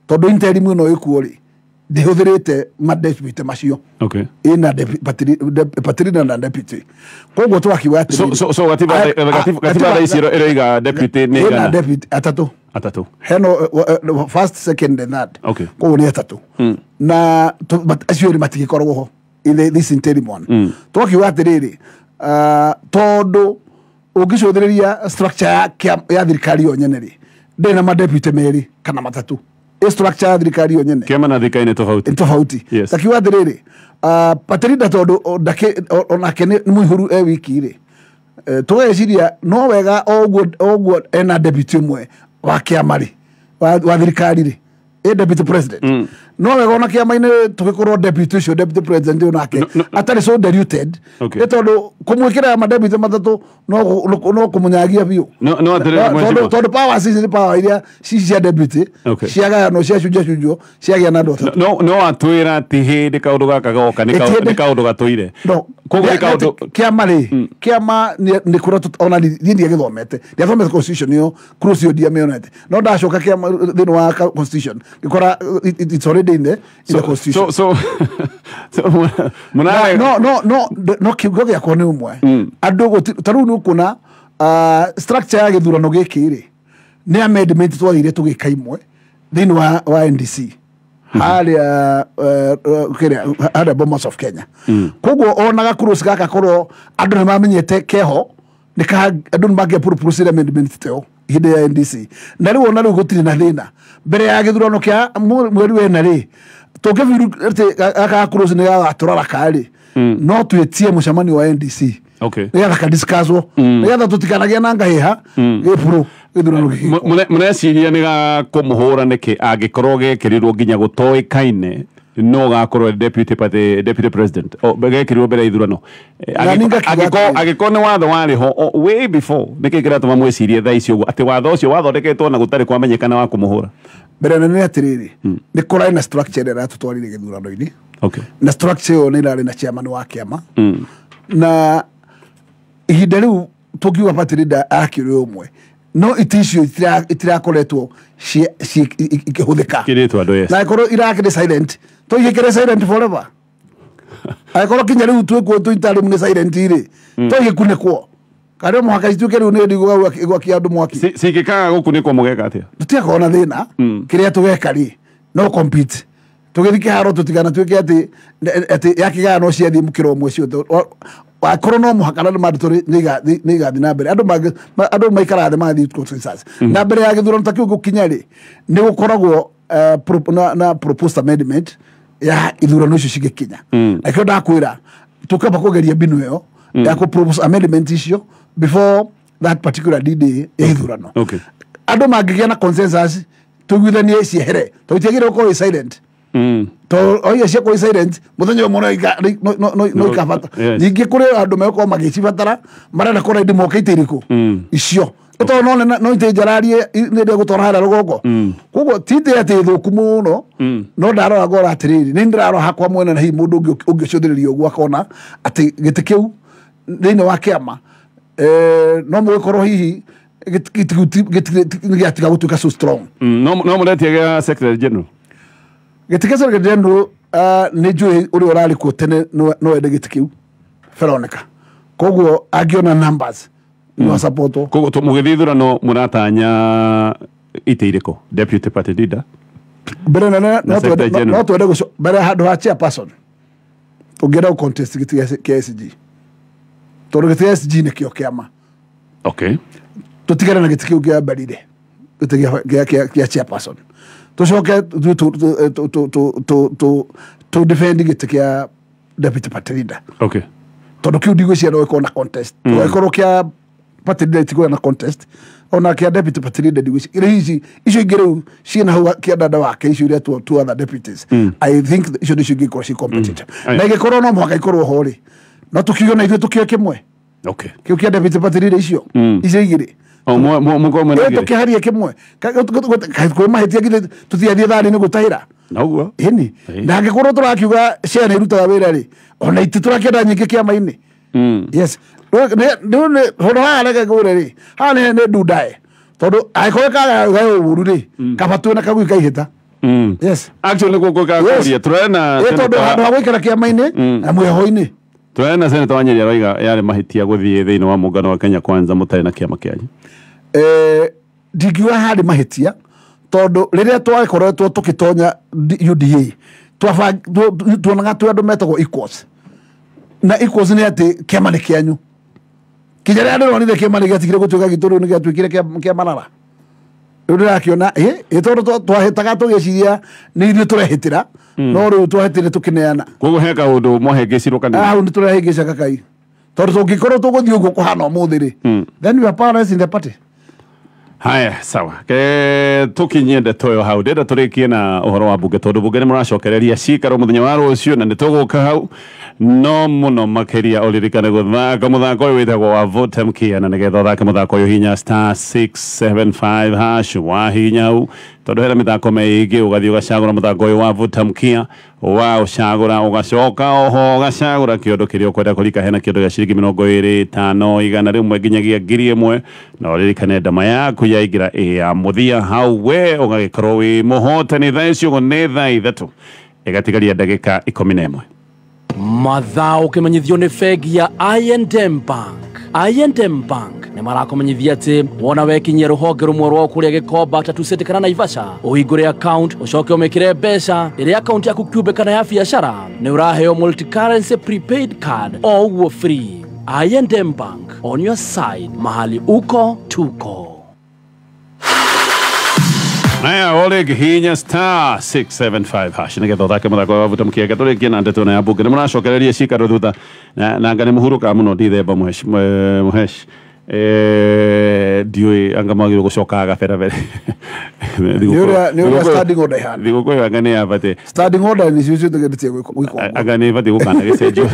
tondũ interim ĩno ĩkuo rĩ ndĩhũthĩrĩte madeputy macio. Okay. Ĩna party leader na deputy. Koguo twakiuga atĩrĩrĩ. So gatiba thaa ici ĩroiga deputy nĩ igana? Ĩna deputy atatũ. Atatũ. Heno first, second and third. Okay. Koguo nĩ atatũ. Na acio erĩ matigĩkoragwo ho in this interim one. Twakiuga atĩrĩrĩ, tondũ ũngĩcũthĩrĩria structure ya thirikari yo nyene rĩ ndĩrĩ na madeputy merĩ kana matatũ. Structure ya thirikari yo nyene kĩama na thirikari nĩ tofauti. Tofauti. Takiuga atĩrĩrĩ, party leader tondũ onake nĩ mũihũru e wiki rĩ, tũgeciria no wega o ũguo ena deputy ũmwe wa kĩama rĩ wa thirikari rĩ ĩ deputy president. No wega ona kĩama-inĩ tũgĩkorwo deputy ũcio deputy president onake atarĩ so diluted, nĩ tondũ kũmwĩkĩra madeputy matatũ no kũmũnyagia biũ. Tondũ power ici nĩ power iria cia deputy ciagayanwo ciacunjacunjwo ciagĩa na andũ atatũ. No atwĩra ti hĩndĩ kaũndũ gaka goka nĩ kaũndũ gatũire. Koguo nĩ kaũndũ kĩama rĩ kĩama nĩ kũrĩa ona niĩ ndiagĩthomete ndiathomete constitution ĩyo cross ĩyo ndiamĩonete, no ndacoka kĩama thĩinĩ wa constitution ngĩkora it's already in the constitution. So no kiugo gĩakwa nĩ ũmwe andũ ta rĩu nĩ ũkuona structure ya gĩthurano gĩkĩ rĩ nĩ amendment twathire tũgĩka imwe thĩinĩ wa NDC harĩa harĩa Bomas of Kenya. Koguo onaga cross gaka korwo andũ nĩ mamenyete keho nĩ andũ nĩ mangĩapropose amendment teo hĩndĩ ya NDC, na rĩu ona rĩu gũtirĩ na thĩna mbere ya gĩthurano kĩa mweri wena rĩ tũngĩbiru atĩ gaka cross nĩ gagatũraraka rĩ no twĩtie mũcemanio wa NDC nĩgetha kadiscusswo nĩgetha tũtikanagĩe na ngahĩha gĩbũrũ gĩthurano gĩkĩ. Mũreciria nĩ gakũmũhũra nĩkĩ angĩkorwo gekĩrirwo nginya gũtoĩkaine No gakorwo deputy party deputy president o begekirwo mbere ithurano. Angĩkorwo nĩ watho warĩ ho way before, nĩkĩ kĩratũma mwĩcirie thaa ici ũguo atĩ watho ũcio wathondeketwo na gũtarĩ kwamenyekana wa kũmũhũra? Mbere nene atĩrĩrĩ, nĩ kũrarĩ na structure ĩrĩa ĩratũtwarire gĩthurano-inĩ. Okay. Na structure ĩyo nĩ ĩrarĩ na chairman wa kĩama. Na ihinda rĩu tũngiuga party leader akĩrĩ ũmwe, no iti icio itirakoretwo ikĩhũthĩka. Kĩrĩtwo andũ, yes. Na ĩkorwo irakĩrĩ silent, tũigĩkĩre silent forever. Angĩkorwo kinya rĩu twĩkuo tũitarĩ nĩ silent rĩ, tũigĩkunĩkwo karĩ mũhaka cituĩke rĩu nĩ ndigũgwakia andũ mwaki. Cingĩkaga gũkunĩkwo mũgeka atĩa? Tũtigakorwo na thĩna. Kĩrĩa tũgeka rĩ, no compete tũgĩthiĩ kĩharo, tũtigana tuĩke atĩ yakĩgaya no ciathiĩ mũkĩra ũmwe ciothe. Akorwo no mũhaka na mandatory nĩ igathiĩ na mbere. Andũ maikaraga thĩ magathiĩ consensus. Na mbere ya gĩthurano ta kĩu gũkinya rĩ, nĩ gũkoragwo na proposed amendment ya ithurano icio cigĩkinya. Na kĩo ndakwĩra tũkamba kũgeria mbinu ĩyo ya kũ propose amendment icio before that particular D-Day ya ithurano. Andũ mangĩgĩa na consensus tũiguithanie ciehere, tondũ itiagĩrĩirwo gũkorwo silent. To oiga ciakorwo silent mũthenya ũmwe no ikabata. Ningĩ kũrĩ andũ megũkorwo magĩcibatara marenda kũra indi moke itĩ irĩkũ icio, tondũ no itĩ njararie nĩ ndĩgũtwara harĩa rũgongo. Koguo ti itĩ atĩ thũku mũno, no ndarora ngora atĩrĩrĩ, nĩ ndĩrarora hakwa mwene, na hihi mũndũ ũngĩ ũngĩcũthĩrĩria ũguo akona atĩ gĩtĩ kĩu thĩinĩ wa kĩama no mũgĩkorwo hihi gĩtiga gũtuĩka so strong. No mũretie gĩa secretary general? Gĩtĩ kĩa secretary general nĩ njũĩ ũrĩa ũrarĩ kuo tene no ende gĩtĩ kĩu Veronica, koguo angĩona numbers no support. Koguo mũgĩthiĩ ithurano mũratanya itĩ irĩkũ? Deputy party leader mbere nene no twende mbere handũ ha chairperson tũngĩenda gũ contest gĩtĩ kĩa SG, tondũ gĩtĩ kĩa SG nĩkĩo kĩama. Okay. Tũtigane na gĩtĩ kĩu kĩa mbarire, gĩtĩ kĩa chairperson, tũcoke tũ defend gĩtĩ kĩa deputy party leader. Okay. Tondũ kĩu ndigwĩciria no gĩkorwo na contest. Gĩkorwo kĩa party leader itigũrĩa na contest, ona kĩa deputy party leader ndigwĩciria ici icio ingĩ rĩu ciĩna hau kĩa dada wake, icio iria two other deputies, I think icio nĩcio ingĩkorwo ci competitive. Na ingĩkorwo no mũhaka ikorwo ho rĩ, no tũkiuge na ithuĩ tũkĩoe kĩmwe. Okay. Kĩu kĩa deputy party leader icio icio igĩrĩ tũkĩharie kĩmwe kwĩ mahĩtia githĩ tũtiathiĩ tharĩ-inĩ gũtahĩra. Noguo. Ĩni. Na angĩkorwo tũrakiuga share nĩ irutaga wĩra rĩ, ona itĩ tũrakĩenda nyingĩ kĩama-inĩ. Yes. Rĩu haha reke ngwĩre rĩ, haha nĩ ndundae, tondũ angĩkorwo kagayo ũru rĩ, kaba twĩna kagui kaihĩta. Yes. Actually nĩguo ngũkaga tũrena tondũ handũ ha gũikara kĩama-inĩ na mwĩho-inĩ. Tũrena Senator Wanyeri aroiga yarĩ mahĩtia gũthiĩ thĩinĩ wa mũngano wa Kenya Kwanza mũtarĩ na kĩama kĩanyu. Ndingiuga harĩ mahĩtia, tondũ rĩrĩa twakoretwo tũgĩtonya UDA tuonaga twĩ andũ metagwo equals, na equals nĩ atĩ kĩama nĩ kĩanyu. Kinya rĩrĩa ndĩronire kĩama nĩ gĩatigire gũtuĩka gitũ, rĩu nĩ gĩatuĩkire kĩa marara. Rĩu ndĩrakĩona ĩ tondũ twahĩtaga tũgĩciria nĩ ithuĩ tũrehĩtĩra, no rĩu twahĩtire tũkĩneana. Koguo he kaũndũ mwahĩngĩcirwo kanini? Hau nĩ tũrehĩngĩca kakai, tondũ tũngĩkorwo tũgũthiĩ ũguo kũhana ũmũthĩ rĩ, then we are powerless in the party. Haya, sawa. Ke tukinyie ndeto ĩyo hau, ndĩrenda tũrĩkie na ũhoro wa bunge, tondũ bunge nĩ mũracokereria cikaro mũthenya wa rũciũ na nĩ tũgũka hau. No mũno makĩria ũririkane gũthaka mũthako ũyũ wĩtagwo wa Vote Mkia, na nĩgetha ũthake mũthako ũyũ hinya *675 hash wa hinya hau, tondũ hena mĩthako mĩingĩ, ũgathiĩ ũgacagũra mũthako ũyũ wa Vote Mkia, wa ũcagũra ũgacoka oho ũgacagũra kĩondo kĩrĩa ũkwenda kũrika. Hena kĩondo gĩa ciringi 25, 100 nginyagia 1000, na ũririkane ndama yaku yaingĩra ĩ ya mũthia hau, we ũgagĩkorwo wĩ mũhotani. Thaa icio ũguo nĩ thaa 3 ĩgatigaria ndagĩka 11. Mathaa ũkĩmenyithio nĩ bengi ya I&M Bank. I&M Bank nĩ marakũmenyithia atĩ wona wekinyia rũhonge rũmwe rwao kũrĩa Gĩkomba, Tatu City kana Naivasha, ũhingũre account ũcoke ũmĩkĩre mbeca ĩrĩa account yaku kĩũmbe kana ya biacara, nĩ ũraheo multi-currency prepaid card o ũguo free. I&M Bank, on your side, mahali uko tuko. Aya, Oleg hinya *675 hash nĩgetha ũthake mũthako wa Vuta Mkia. Tũrĩkie na ndeto na ya bunge, nĩ mũracokereria cikaro thutha na nga nĩ mũhurũkaga mũno ndithemba mũhesh. Ndiũĩ anga magĩrĩirwo gũcoka gabere bere. Nĩ ũrĩa standing order ihana. Thigũkũ ĩyo anga nĩ yabatiĩ. Standing order nĩ cio ciĩtĩkĩrĩtie gwĩkwo. Anga nĩ ĩbatiĩ gũkana gĩcenjio.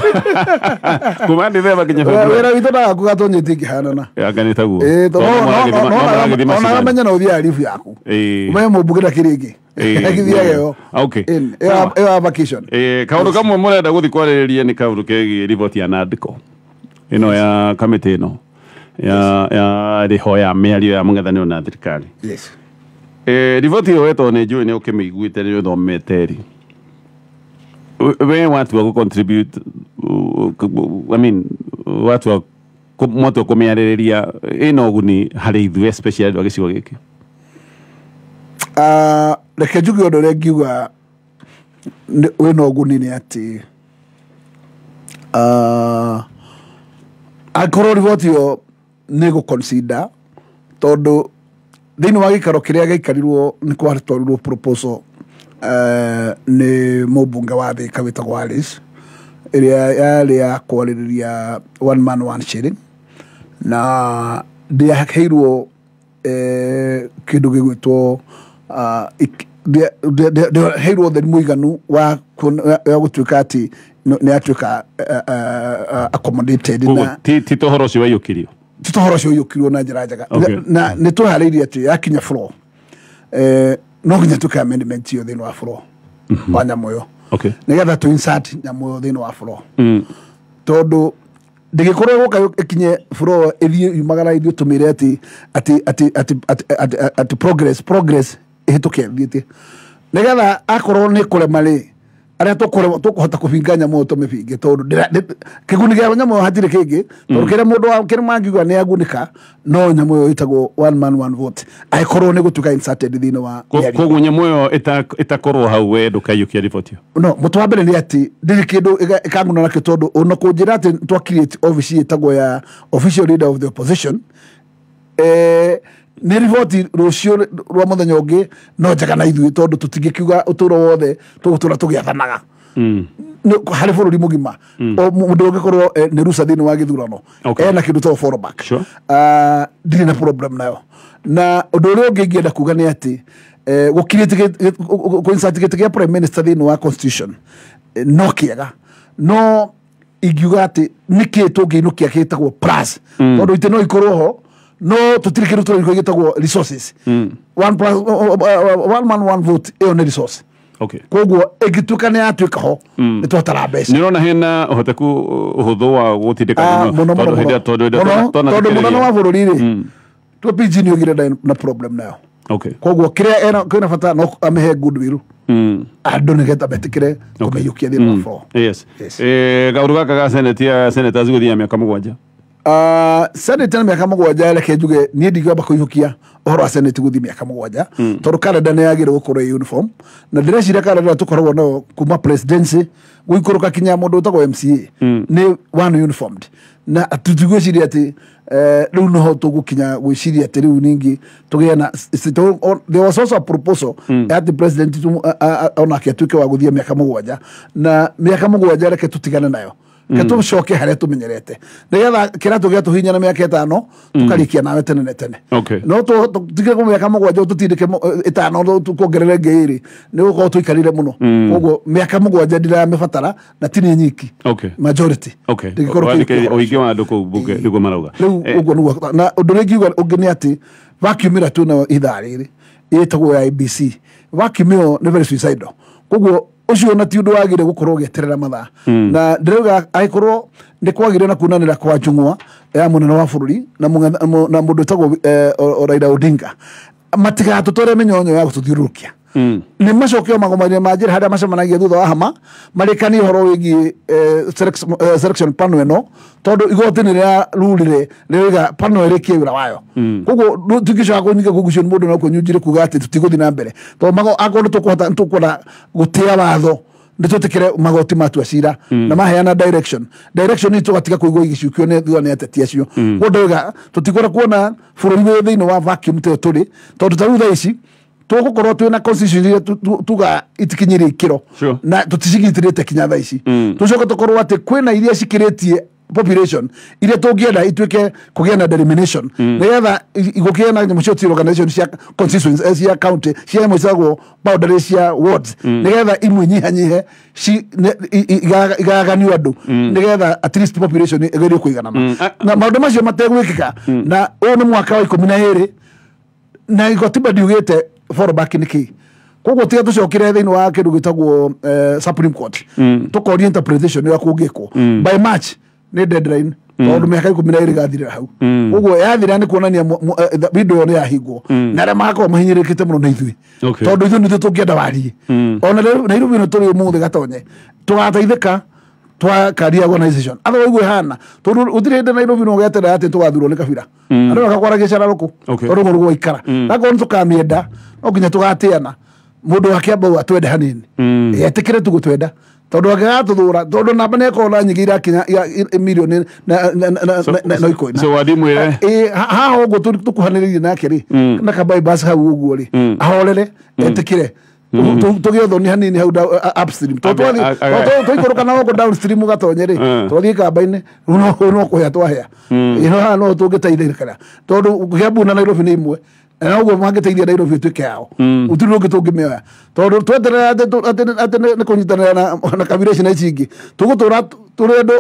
Kuma December nginya February. Wĩra witũ ndagakuga tũnyĩtie ikĩhanana. Anga nĩ taguo. Ĩĩ, tondũ no ona menya na ũthiaga leave yaku. Ũmenye mũmbunge ndakĩrĩ ĩngĩ. Agĩthiaga ĩyo. Okay. Ĩyo ya vacation. Kaũndũ kamwe mũrenda gũthiĩ kwarĩrĩria nĩ kaũndũ kegiĩ riboti ya NADCO. Ĩno ya kamĩtĩ ĩno. Ya rĩho ya mĩario ya mũng'ethanĩro na thirikari. Yes. Riboti ĩyo wetwo nĩ njũĩ nĩ ũkĩmĩiguĩte nĩ ũthomete rĩ. We watua gũ contribute, I mean, watua mwatua kũmĩarĩrĩria ĩna ũguni harĩ ithuĩ especially andũ a gĩcigo gĩkĩ. Reke njuge ũndũ ũrĩa ngiuga wĩna ũguni nĩ atĩ angĩkorwo riboti ĩyo nĩ gũ-consider tondũ thĩinĩ wa gĩikaro kĩrĩa gĩaikarirwo nĩ kwatwarirwo proposal nĩ mũmbunge wa Thika wĩtagwo Alice ĩrĩa yarĩ ya kwarĩrĩria one man one shilling na ndĩaheirwo kĩndũ gĩgwĩtwo ndĩaheirwo ũtheri mũiganu wa gũtuĩka atĩ nĩ yatuĩka accommodated na ti tohoro ũcio waiyũkirio. Ti tohoro ũcio waiyũkirio na njĩra njega na nĩ tũharĩirie atĩ yakinya floor no nginya tuke amendment ĩyo thĩinĩ wa floor wa nyamũ ĩyo nĩgetha tũ insert nyamũ ĩyo thĩinĩ wa floor tondũ ndĩgĩkorwo gũka ĩkinye floor ĩthiĩ yumagara ithuĩ tũmĩre atĩ atĩ atĩ atĩ atĩ atĩ progress ĩhĩtũke ĩthiĩte nĩgetha akorwo nĩ kũrema rĩ arĩa tũkũhota kũbinga nyamũ ĩyo tũmĩbinge tondũ kĩguni kĩa nyamũ ĩyo hatirĩ kĩngĩ tondũ kĩrĩa mũndũ kĩrĩa mangiuga nĩ agunĩka no nyamũ ĩyo ĩtagwo one man one vote angĩkorwo nĩ gũtuĩka inserted thĩinĩ wa koguo nyamũ ĩyo ĩtakorwo hau we ndũkaiyũkia riboti ĩyo. No mũtwe wa mbere nĩ atĩ ndĩrĩ kĩndũ ĩkang'una nakĩo tondũ ona kũnjĩra atĩ twa create office ĩtagwo ya official leader of the opposition nĩ riboti rũciũ rwa mũthenya ũngĩ no njega na ithuĩ tondũ tũtingĩkiuga ũtũũro wothe tũgũtũra tũgĩathanaga harĩ bũrũri mũgima mũndũ ũngĩkorwo nĩ ruca thĩinĩ wa gĩthurano ena kĩndũ ta fallback ndirĩ na problem nayo na ũndũ ũrĩa ũngĩ ingĩenda kuga nĩ atĩ gũkirĩte gĩtĩ gĩa prime minister thĩinĩ wa constitution no kĩega no ingiuga atĩ nĩkĩ tũngĩinũkia gĩtagwo plus tondũ itĩ no ikorwo ho no tũtirĩ kĩndũ tũraigua gĩtagwo resources. One plus one man one vote ĩyo nĩ resource. Koguo ĩngĩtuĩka nĩ yatuĩka ho nĩ twatara mbeca. Nĩ ũrona hena ũhoteku ũhũthũ wa gũtindĩka tondũ mũnene wa bũrũri rĩ tuo PG nĩ ogire na problem nayo. Koguo kĩrĩa kwĩna bata no amĩhe goodwill andũ nĩgetha metĩkĩre kũmĩiyũkia thĩinĩ wa floor. Yes. Kaũndũ gaka ga senate ya senators gũthiĩ mĩaka 7. Senate na mĩaka 7 reke njuge niĩ ndingĩamba kũiyũkia ũhoro wa senate gũthiĩ mĩaka 7 tondũ kalenda nĩ yagĩrĩirwo gũkorwo ĩ uniform na ndĩreciria kalenda tũkoragwo nayo kuma presidency gũikũrũka kinya mũndũ ũtagwo MCA nĩ one uniformed na tũtigwĩciria atĩ rĩu noho tũgũkinya gwĩciria atĩ rĩu ningĩ tũgĩe na there was also a proposal at president onake atuĩke wa gũthiĩ mĩaka 7 na mĩaka 7 reke tũtigane nayo tũcoke harĩa tũmenyerete nĩgetha kĩratũ gĩa tũhinya na mĩaka 5 tũkarĩkia nawe tene na tene no tũtige mĩaka 7 tũtindĩke 5 tuongerere ĩngĩ 2 nĩ gũkorwo tũikarire mũno koguo mĩaka 7 ndiramĩbatara na ti niĩ nyiki majority ũingĩ wa andũ kũu mbunge nĩguo marauga rĩu ũguo nĩguo na ũndũ ũrĩa ingiuga ũngĩ nĩ atĩ vacuum ĩrĩa twĩnayo ithaa rĩrĩ ĩtagwo ya IEBC vacuum ĩyo nĩ very suicidal koguo ũcio na ti ũndũ wagĩrĩire gũkorwo ũgĩeterera mathaa na ndĩrauga angĩkorwo nĩ kwagĩrĩire na kunanĩra kwa njung'wa ya mũnene wa bũrũri na mũndũ wĩtagwo Raila Odinga matigatũtware mĩnyonyo ya gũtũthiũrũrũkia nĩ macokio magomania ma njĩra harĩa macemanagia thutha wa hama marĩkanie ũhoro wĩgiĩ selection panel ĩno tondũ igoti nĩ rĩrarurire rĩroiga panel ĩrĩkie wĩra wayo koguo tũtingĩcoka kũnyita kũgucio nĩ mũndũ no kũnyunjire kuga atĩ tũtigũthiĩ na mbere tondũ akorwo nĩtũkũhota nĩtũkwenda gũtĩa watho nĩ twĩtĩkĩre magoti matua cira na maheana direction nĩ tũgatiga kũigua igĩcukio nĩ thutha nĩ ateti acio koguo ndauga tũtikwenda kuona bũrũri wĩ thĩinĩ wa vacuum ta ĩyo tũrĩ tondũ ta rĩu thaa ici tũgũkorwo twĩna constitution iria tuga itikinyĩire ikĩro na tũticigitĩrĩte kinya thaa ici tũcoke tũkorwo atĩ kwĩna iria cikĩrĩtie population iria tũngĩenda ituĩke kũgĩa na delimination nĩgetha gũkĩgĩa na nyamũ cia organization cia constituencies cia county cia nyamũ ciagwo boundary cia wards nĩgetha imwe nyihanyihe igaganio andũ nĩgetha at least population ĩgerie kũiganana na maũndũ macio mategwĩkĩka na ũyũ nĩ mwaka wa 12 na gatiba ndiugĩte fallback nĩ kĩĩ. Koguo tiga tucokire thĩinĩ wa kĩndũ gĩtagwo Supreme Court tũkoria interpretation ya kũngĩkwo by March nĩ deadline tondũ mĩaka 12 gathirĩra hau. Koguo yathira nĩ kuonania window ĩyo nĩ yahingwo na arĩa magakorwo mahinyĩrĩrĩkĩte mũno nĩ ithuĩ tondũ ithuĩ nĩthuĩ tũngĩenda warie ona Nairobi ĩno tũrĩ ũmũthĩ gatonye tũgateithĩka twa career organization otherwise ũguo ĩhana tondũ gũtirĩ hĩndĩ Nairobi no ũgeterera atĩ tũgathurwo nĩ kabira andũ makakwaragia cara rũkũ tondũ ũguo nĩguo waikara nakorwo nĩ tũkamĩenda no nginya tũgatĩana mundu wa Kiambu atwende hanini etikire tu gutwenda tondu angigathuthura tondu namba ni ekorwo nyingi irakinya milioni na ikũmi. So wadimwire haha ũguo tũkuhanĩrĩirie nake rĩ na ka bypass hau ũguo rĩ ahorere etikire tũgĩe ũthoni hanini hau upstream tũikũrũka na gũkũ downstream gatonye rĩ twathiĩ kamba-inĩ no kũhĩa twahĩa ĩno haha no tũngĩteithĩrĩka tondũ Kiambu na Nairobi nĩ imwe na ũguo mangĩteithia Nairobi ĩtuĩke yao gũtirĩ ũngĩ tũngĩmĩoya tondũ tweterera atĩ nĩ kũnyitanĩra na kabira ici na ici ingĩ tũgũtũra tũrĩ andũ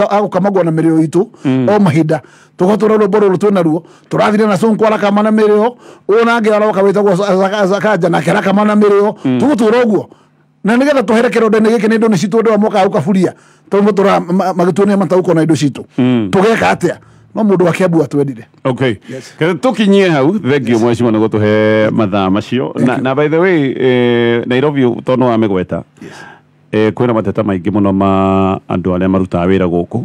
agũkamagwo na mĩrĩo itũ o mahinda tũgatũra rwĩmbo rũrũ twĩ naruo tũrathire na Sonko arakama na mĩrĩo ũyũ nangĩ aroka wĩtagwo Sakaja nake arakama na mĩrĩo tũgũtũra ũguo na nĩgetha tũhere kĩronda-inĩ gĩkĩ nĩ indo nĩ citũ andũ aya mokaga gũkaburia tondũ matũraga magĩtuonia mataũko na indo citũ tũgeka atĩa no mundu wa Kiambu atwendire. Okay. Tukinyie hau thank you mheshimiwa nĩ gũtũhe mathaa macio na by the way Nairobi tondũ wa mĩgweta kwĩna mateta maingĩ mũno ma andũ arĩa marutaga wĩra gũkũ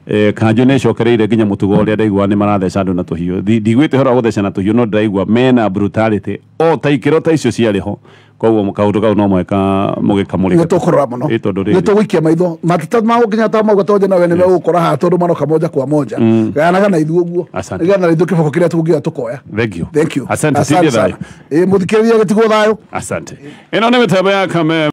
kanjũ nĩ ĩcokereire nginya mũtugo ũrĩa ndaigua nĩ maratheca andũ na tũhiũ. Ndiguĩte ũhoro wa gũtheca na tũhiũ no ndĩraigua mena brutality o ta ikĩro ta icio ciarĩ ho koguo kaũndũ kau no mũhaka mũgĩkamũrĩke. Nĩ tũkũrora mũno nĩ tũgũikia maitho mateta magũkinya ta mau gatonye nawe nĩ megũkora haha tondũ maroka moja kwa moja gayanaga na ithuĩ ũguo nĩgetha na ithuĩ kĩboko kĩrĩa tũngĩoya tũkoya. Thank you. Thank you. Asante. Mũthikĩrĩria gĩtigwo thayũ. Asante. Ĩno nĩ mĩtambo ya Kameme.